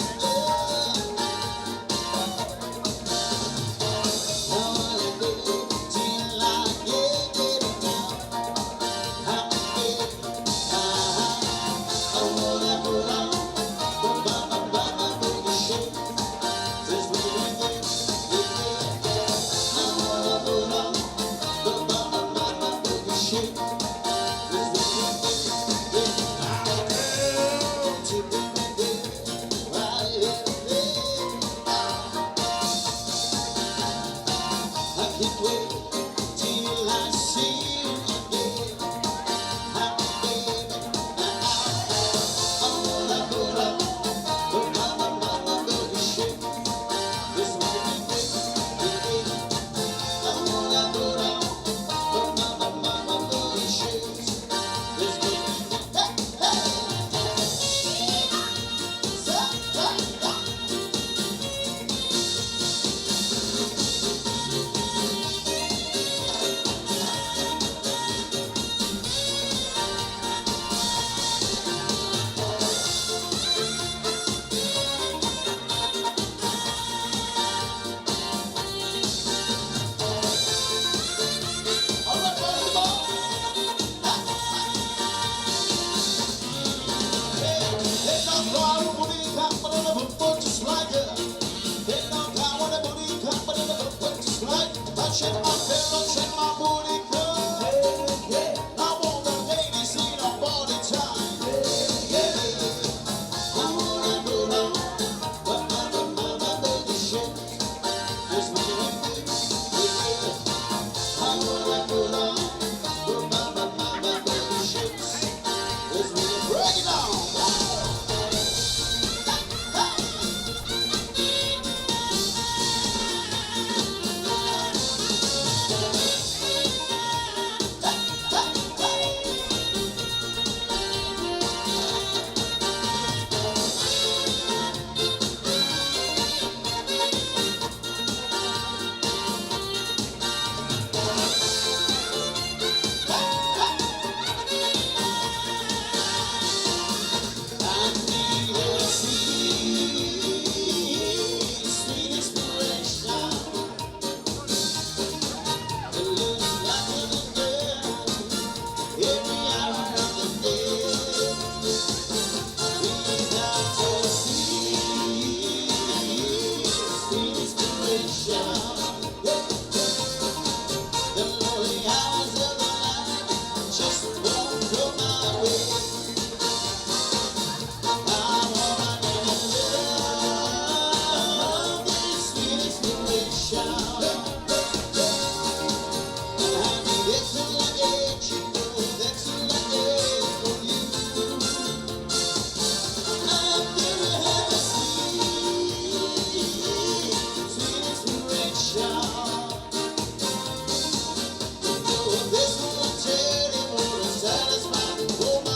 till I get it down. I wanna put on the mama, mama, boogie shoe. This really good, I wanna put on the mama, mama, boogie shoe. This really good, to be I can't wait till I see you again. Ah, baby, I wanna put on the mama, mama, boogie shoe. This really good, baby. I wanna put on the mama, mama, boogie shoes. This really good, hey, hey. Sa, ta, ta. All right, boys, come on. They don't cry booty come but in the foot just like it. They don't cry when the booty come but in the foot just like it. I shake my pillow, shake my booty come. I want the ladies in a body time. Yeah. I wanna put on the mama, mama, boogie shit. This really good, yeah. I wanna put on the mama, mama, boogie shit. This really break it down. I feel a sweet, sweet inspiration. It looks like a girl every hour of the day. We got to see sweet inspiration. The lonely hours of the night just won't go my way. I wanna love this sweet inspiration. And honey, that's all I get, you know, that's all I get for you. I'm gonna have a sweet, sweet inspiration. Oh, this will tell you more to satisfy all my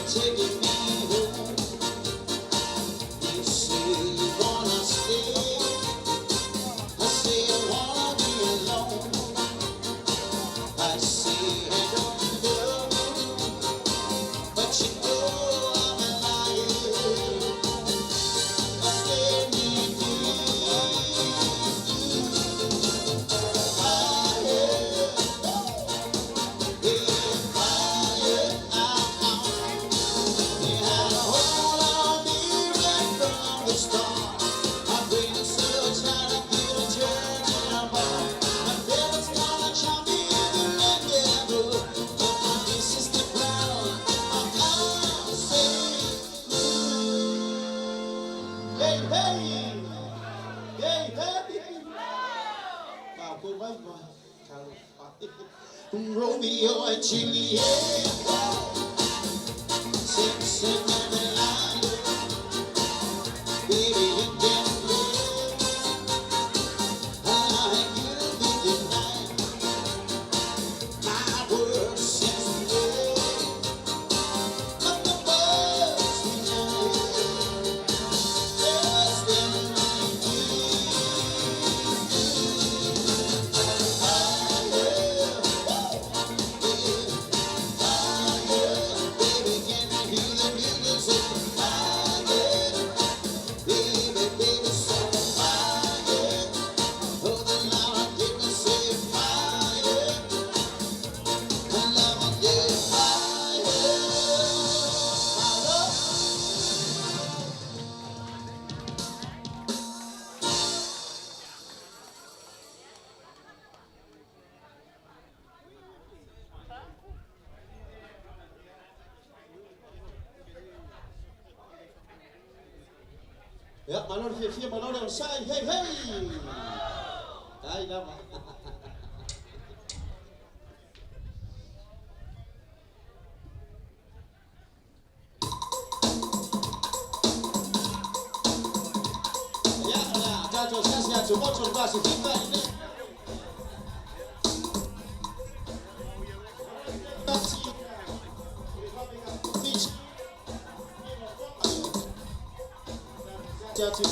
Taking me home. You say you wanna stay. I say I wanna be alone. I say I don't love you, but you know I'm a liar. I still need you. Fire, yeah, fire. You had a hold on me right from the start. I've been so tired to get a church in a bar. My parents gonna chop me in the rendezvous. But my this is the ground. I'm saying, Hey, hey! Hey, hey! Romeo and Juliet, sex in every line. Baby, you can live. I couldn't be denied. My world says no, but the birds we just let me Fire, fire, baby, can you hear the music? Say fire, baby, baby, so fire. Oh, the Lord, give me say fire. The love of the fire. My love. Ia, malo le fiafia, malo le onosai, hey, hey! Ai lava. Ia, o le a tatou asiasi atu motu o le Pasifika i le Fiji. Atu.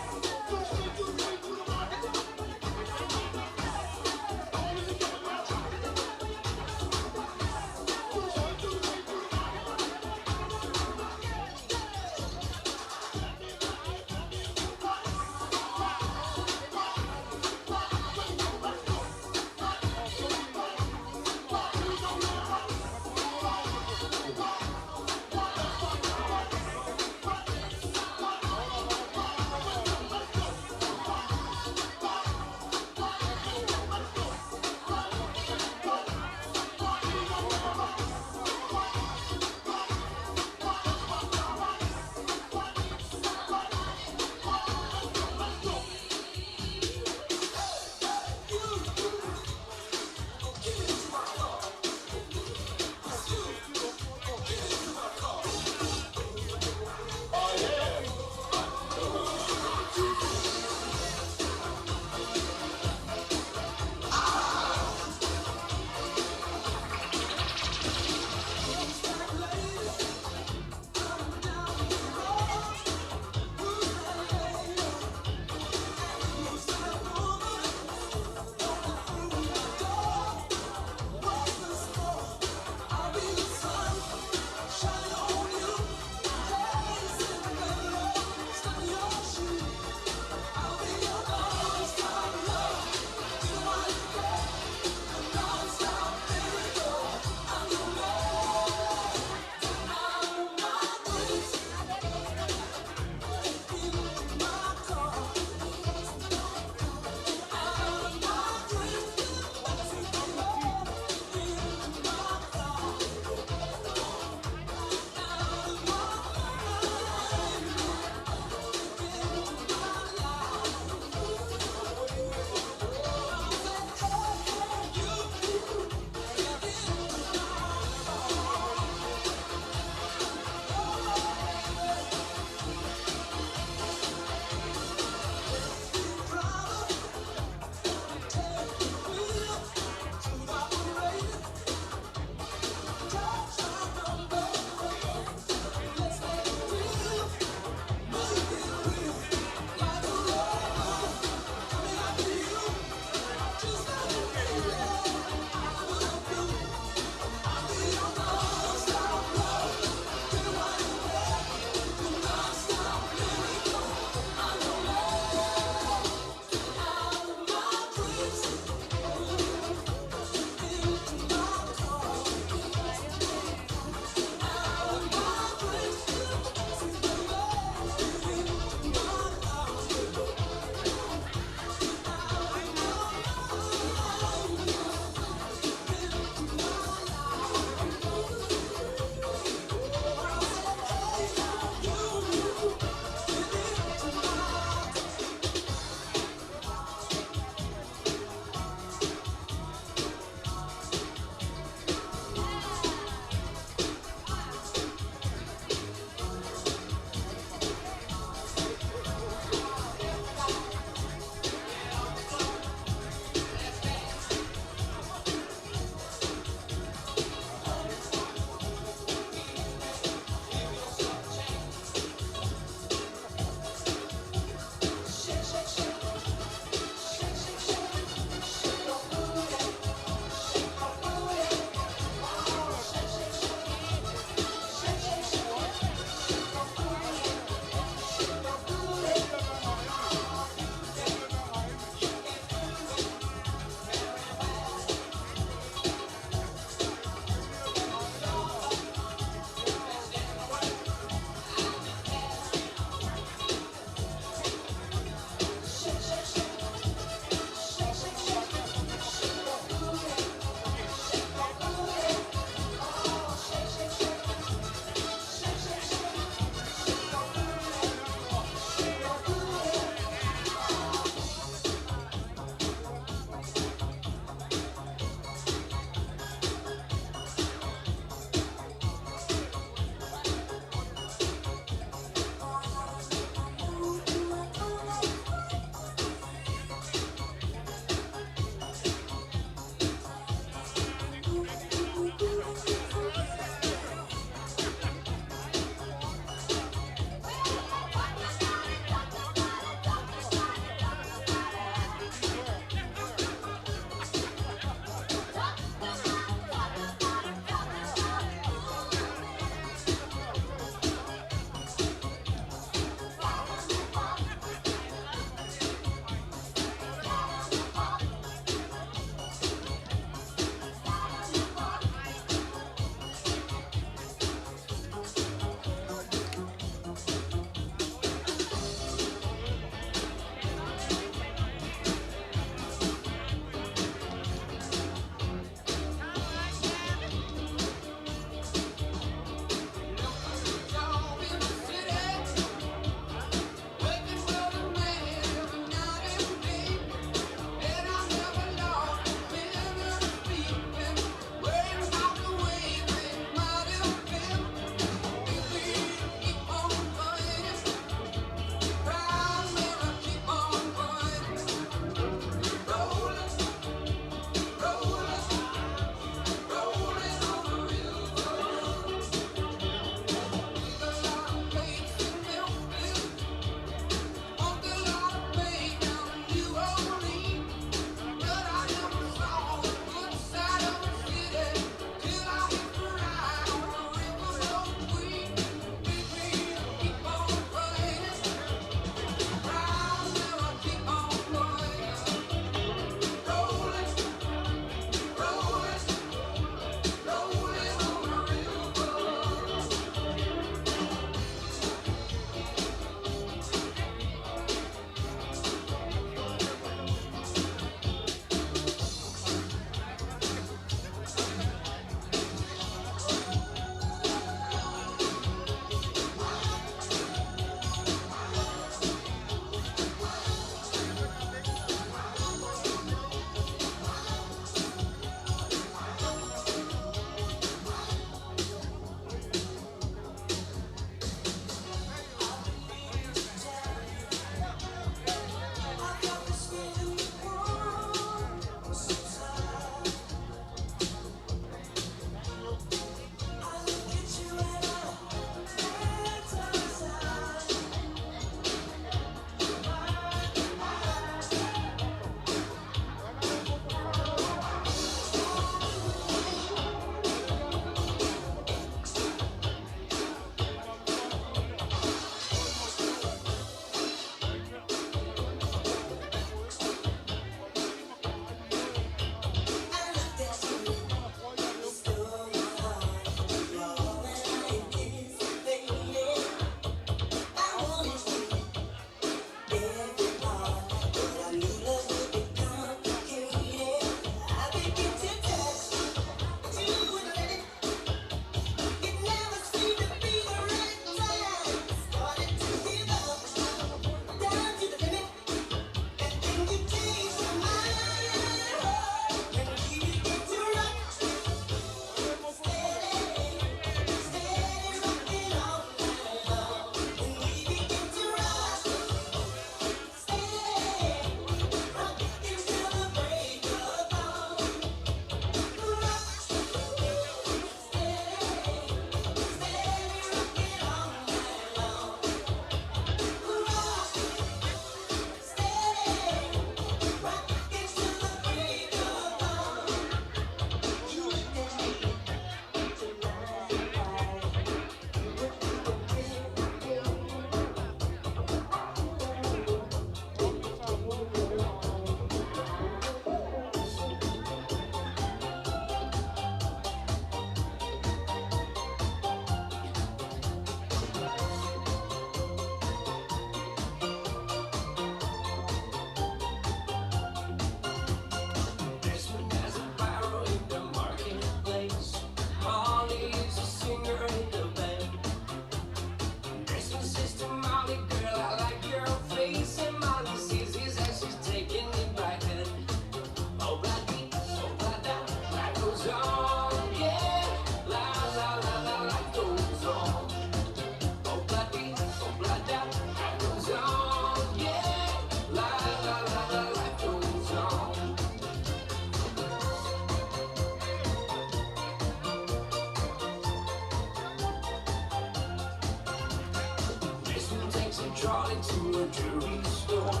trolley to a jewelry store,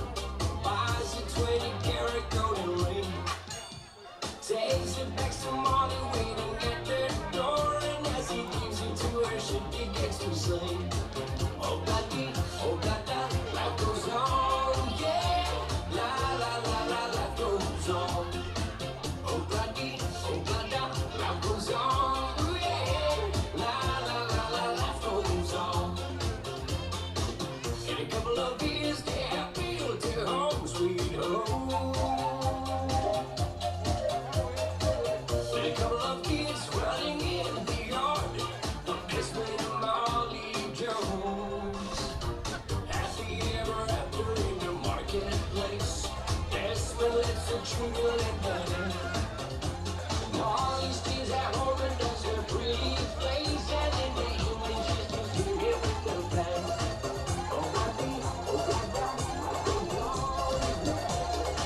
buys a 20 karat golden ring, takes it back to Molly waiting at the door, and as he gives it to her, she begins to sing. Oh, bloody, oh, blada, life goes on, yeah. La la la la, life goes on. Oh, bloody, oh, blada, life goes on, yeah. La la la la, life goes on. In a couple of years, they have built their home, sweet home. With a couple of kids running in the yard, Desmond and Molly Jones. Happy ever after in the marketplace. Desmond lets the junior let the Molly stays at home and does her pretty face, and in the evening she's just here with the band. Oh, happy, oh, glad, life goes on.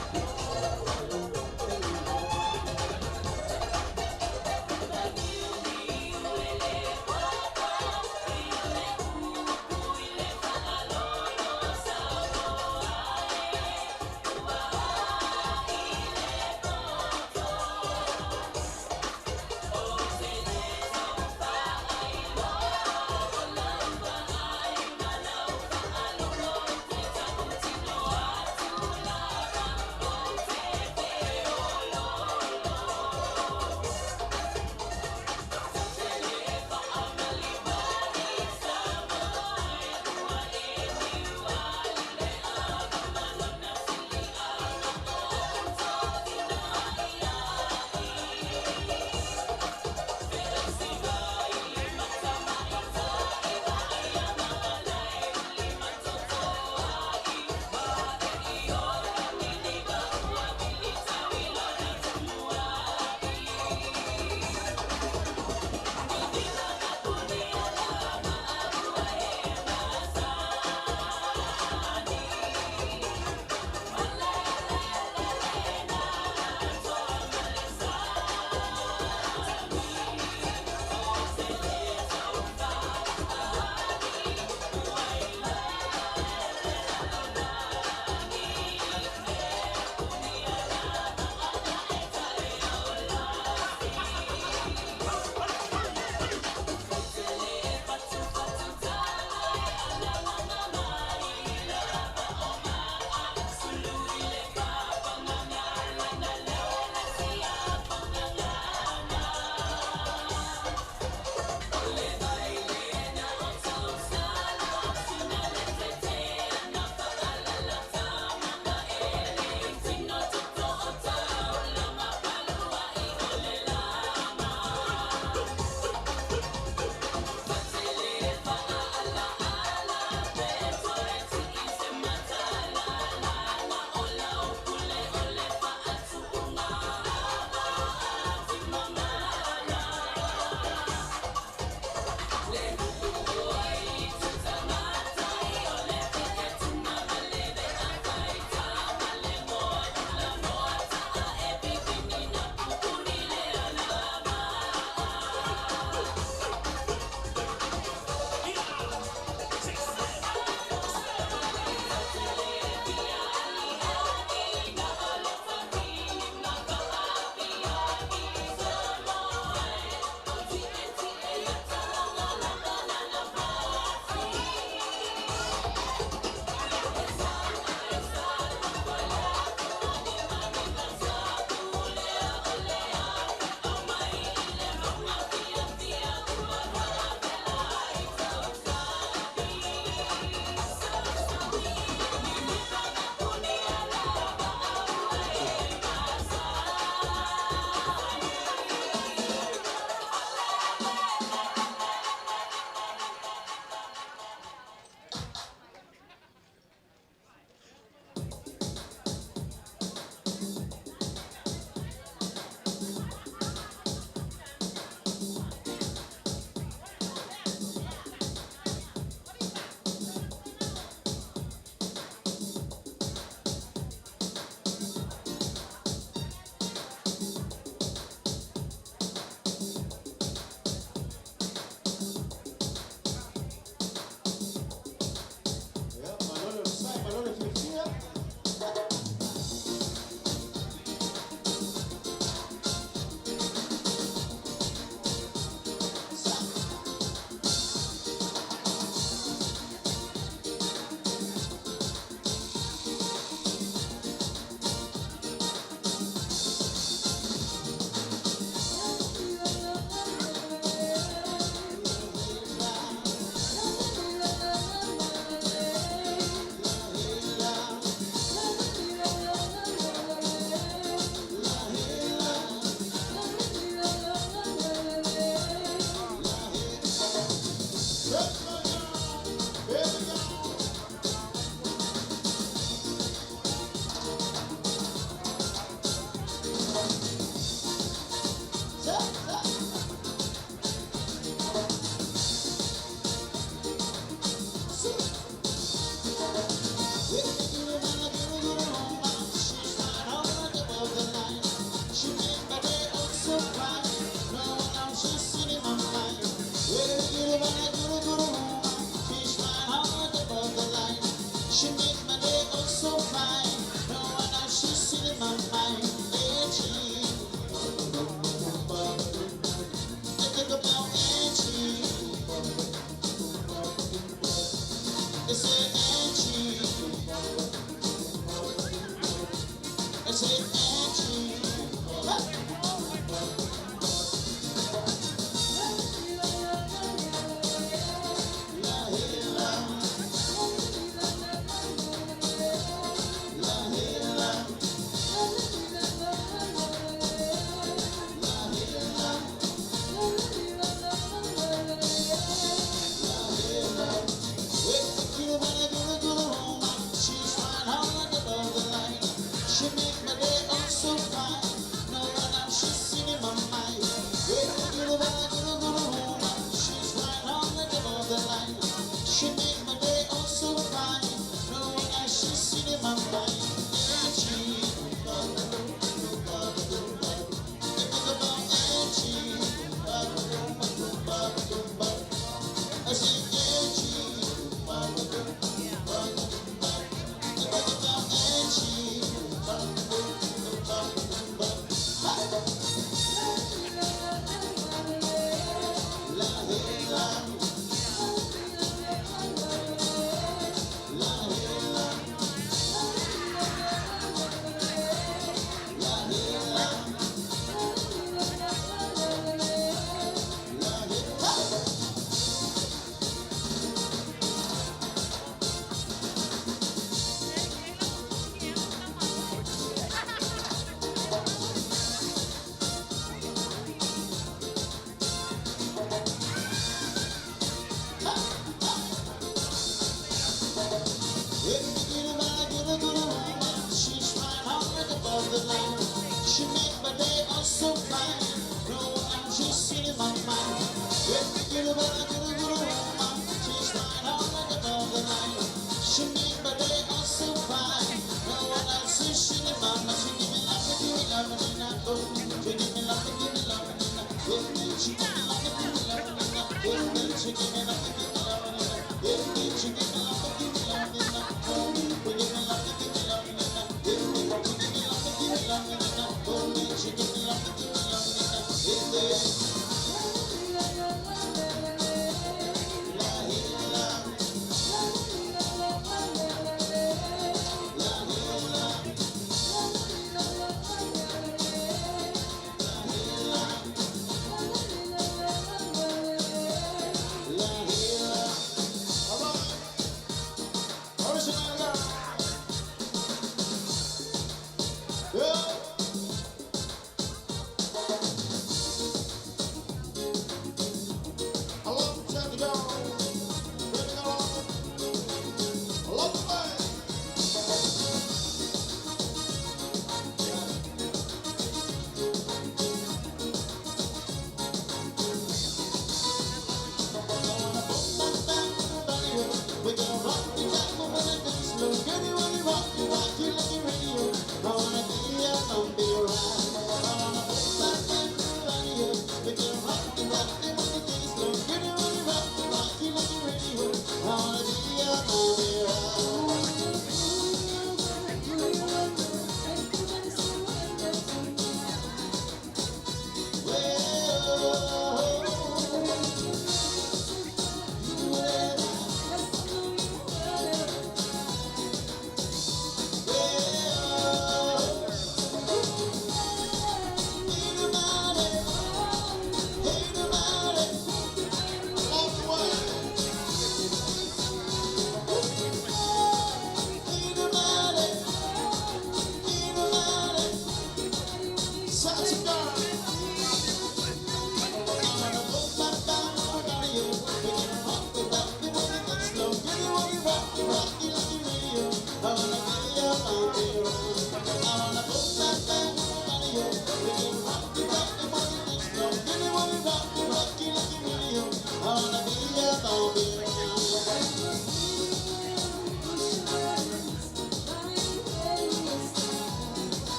I wanna boom bam bam with my body, yo. We can rock it, rock it, rock it, this slow. Get it, rock it, rock it, rock it like a radio. I wanna be your baby.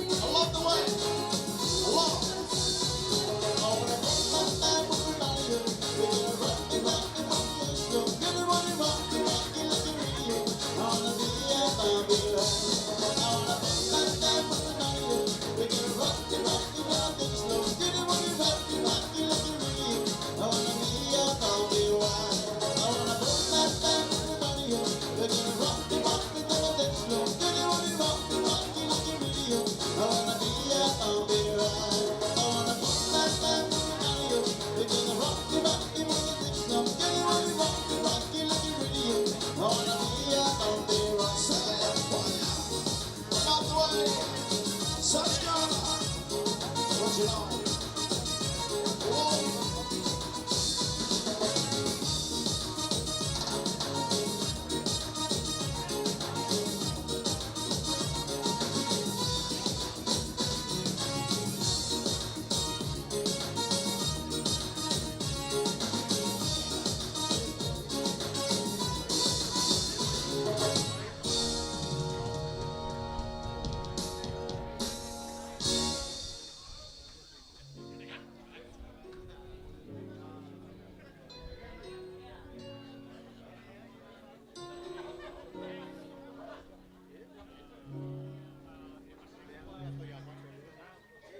I love the way. I love. I wanna boom bam bam with my body, yo. We gonna rock it, rock it, rock it slow. Get it, rock it, rock it, rock it like a radio. I wanna be your baby. I wanna boom bam bam with my body, yo. We gonna rock it, rock it, rock it slow. Get it, rock it, rock it, rock it like a radio. I wanna be your baby. I wanna boom bam bam with my body, yo. We gonna rock it, rock it, rock it slow. Get it, rock it, rock it, rock it like a radio. I wanna be your baby. I wanna boom bam bam with my body, yo. We gonna rock it, rock it, rock it slow. Get it, rock it, rock it, rock it like a radio. I wanna be your baby. Say, come out the way. Saskia, what you know? Whoa.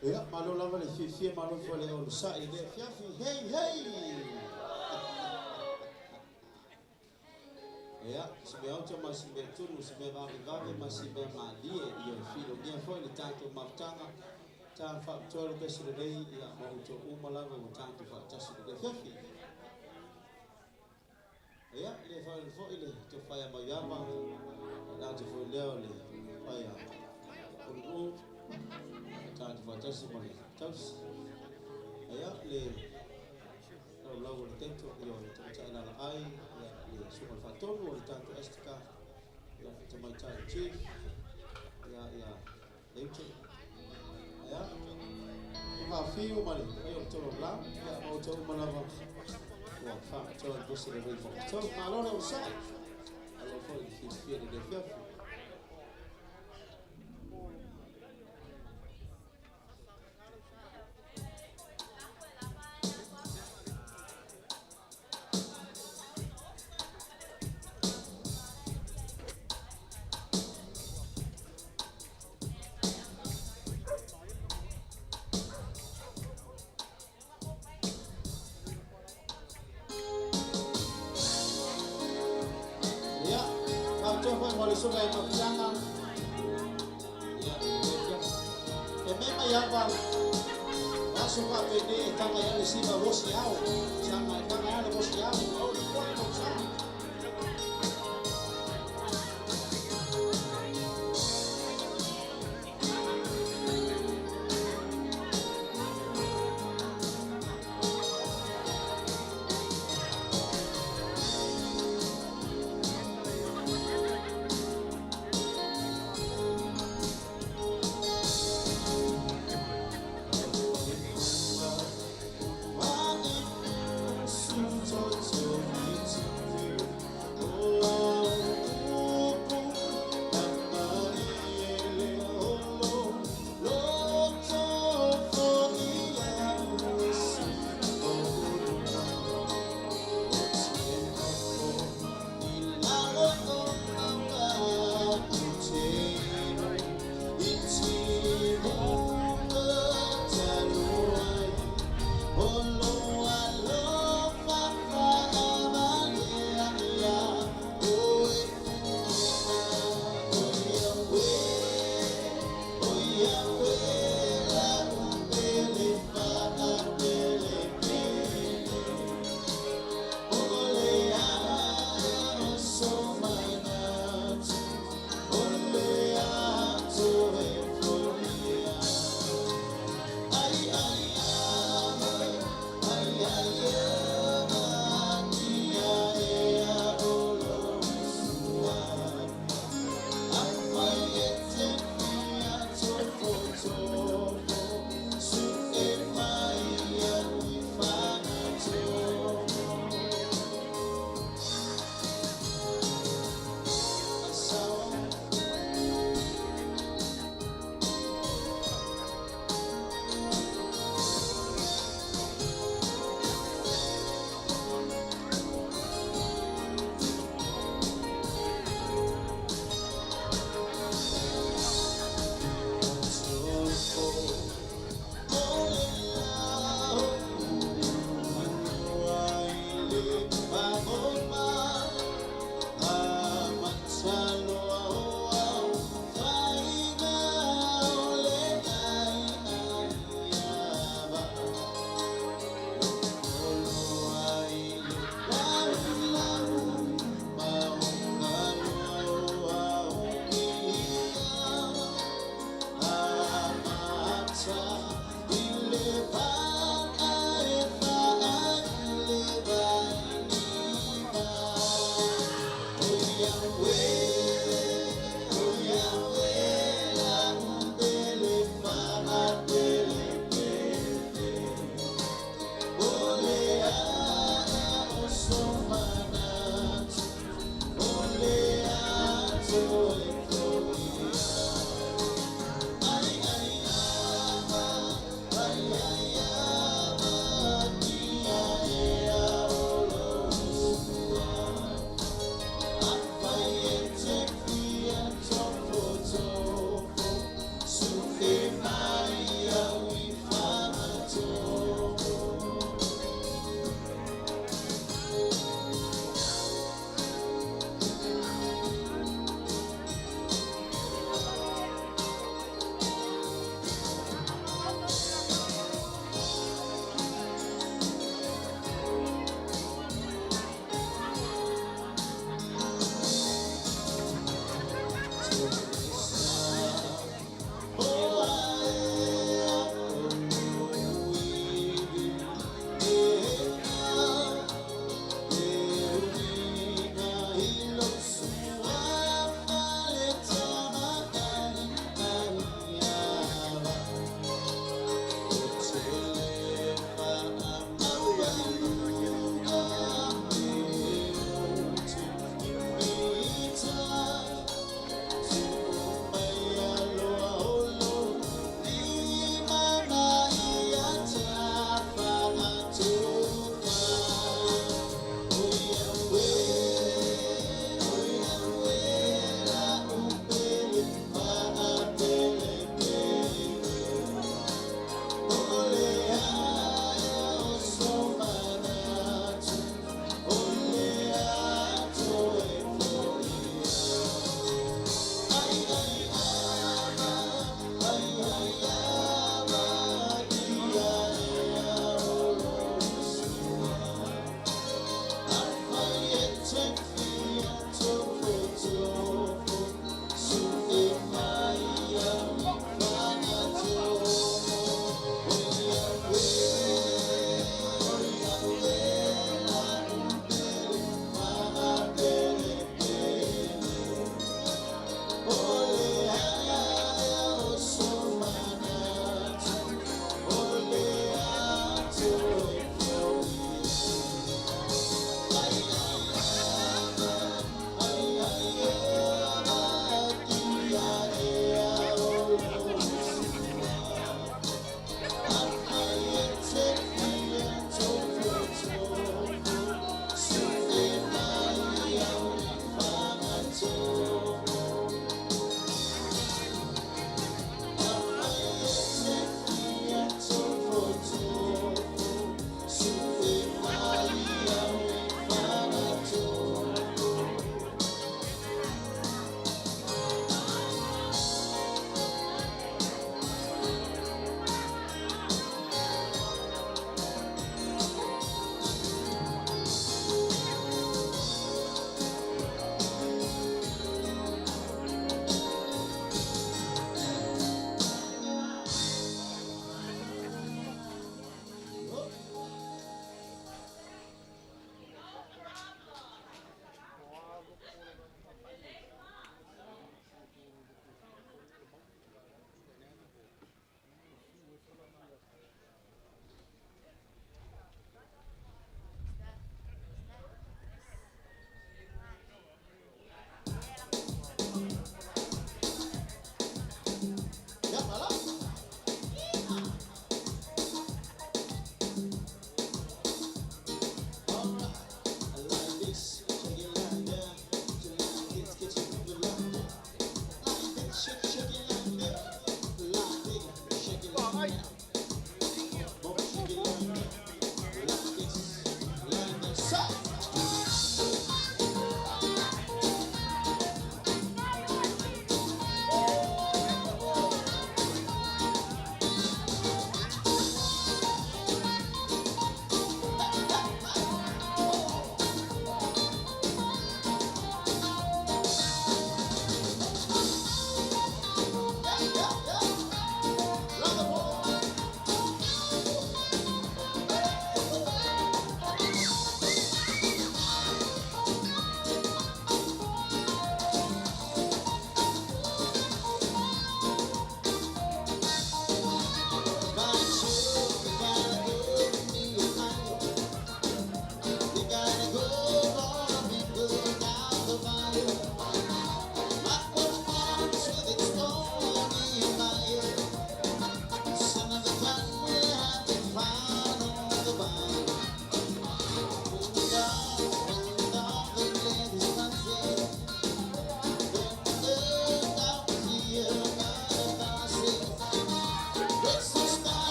Ia, malo lava le fiafia, malo foi le onosa'i i le afiafi. Hei, hei! Ia, se mea ota ma se mea tunu, se mea vavevave ma se mea malie, ia e filogia foi le tatou mafutaga, taga faapitoa le pese lelei, ia ma outou uma lava ua tatou faatasi i le afiafi. Ia, le faale foi le tofaia mai ava, lata foi lea o le faia ulu'u, tatou faatasi ma le tausi. Ia, le laulau o le tento, ia o le tamatai lalaai, ia le suga le faatonu o le tatou Estika, ia tamaitai chief, ia ia leute. Ia, e faafiu ma le fai o le tolo la, ia ma outou uma lava, ua faapitoa le pese lelei ma outou. Malo le onosai, alo foi le fiafia le le afiafi. Ia, faapitoa foi mo le suga e mafutaga. Ia, le afiafi. E me mai ava, aso faapene e taga ia le siva vosi ao. Saga e taga ia le vosi ao, au le pole mo sa.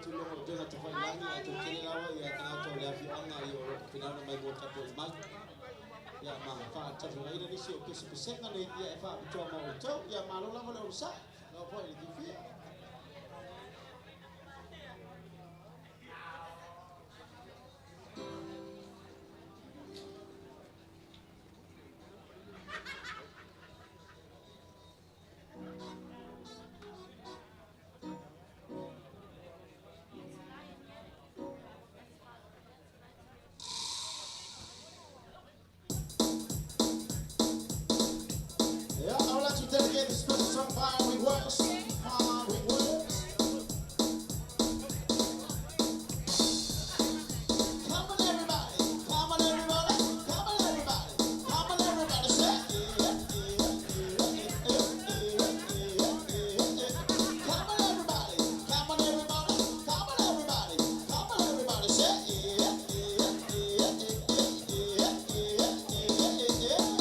tulaga o upega tafailagi ae toatele lava ia tagata o le afioaga ia o loo faapena ona maimoa tapuai mai ia ma faatafevaina nisi o pesepesega nei ia e faapitoa ma outou ia malo lava le onosai lau foi le fiafia. Yeah, I would like to dedicate this special song by request. By request. Come on, everybody. Come on, everybody. Come on, everybody. Come on, everybody. Say, yeah, yeah, yeah, yeah, yeah, yeah, yeah. Come on, everybody. Come on, everybody. Come on, everybody. Come on, everybody. Say, yeah, yeah, yeah, yeah, yeah, yeah, yeah, yeah, yeah.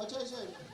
JJ.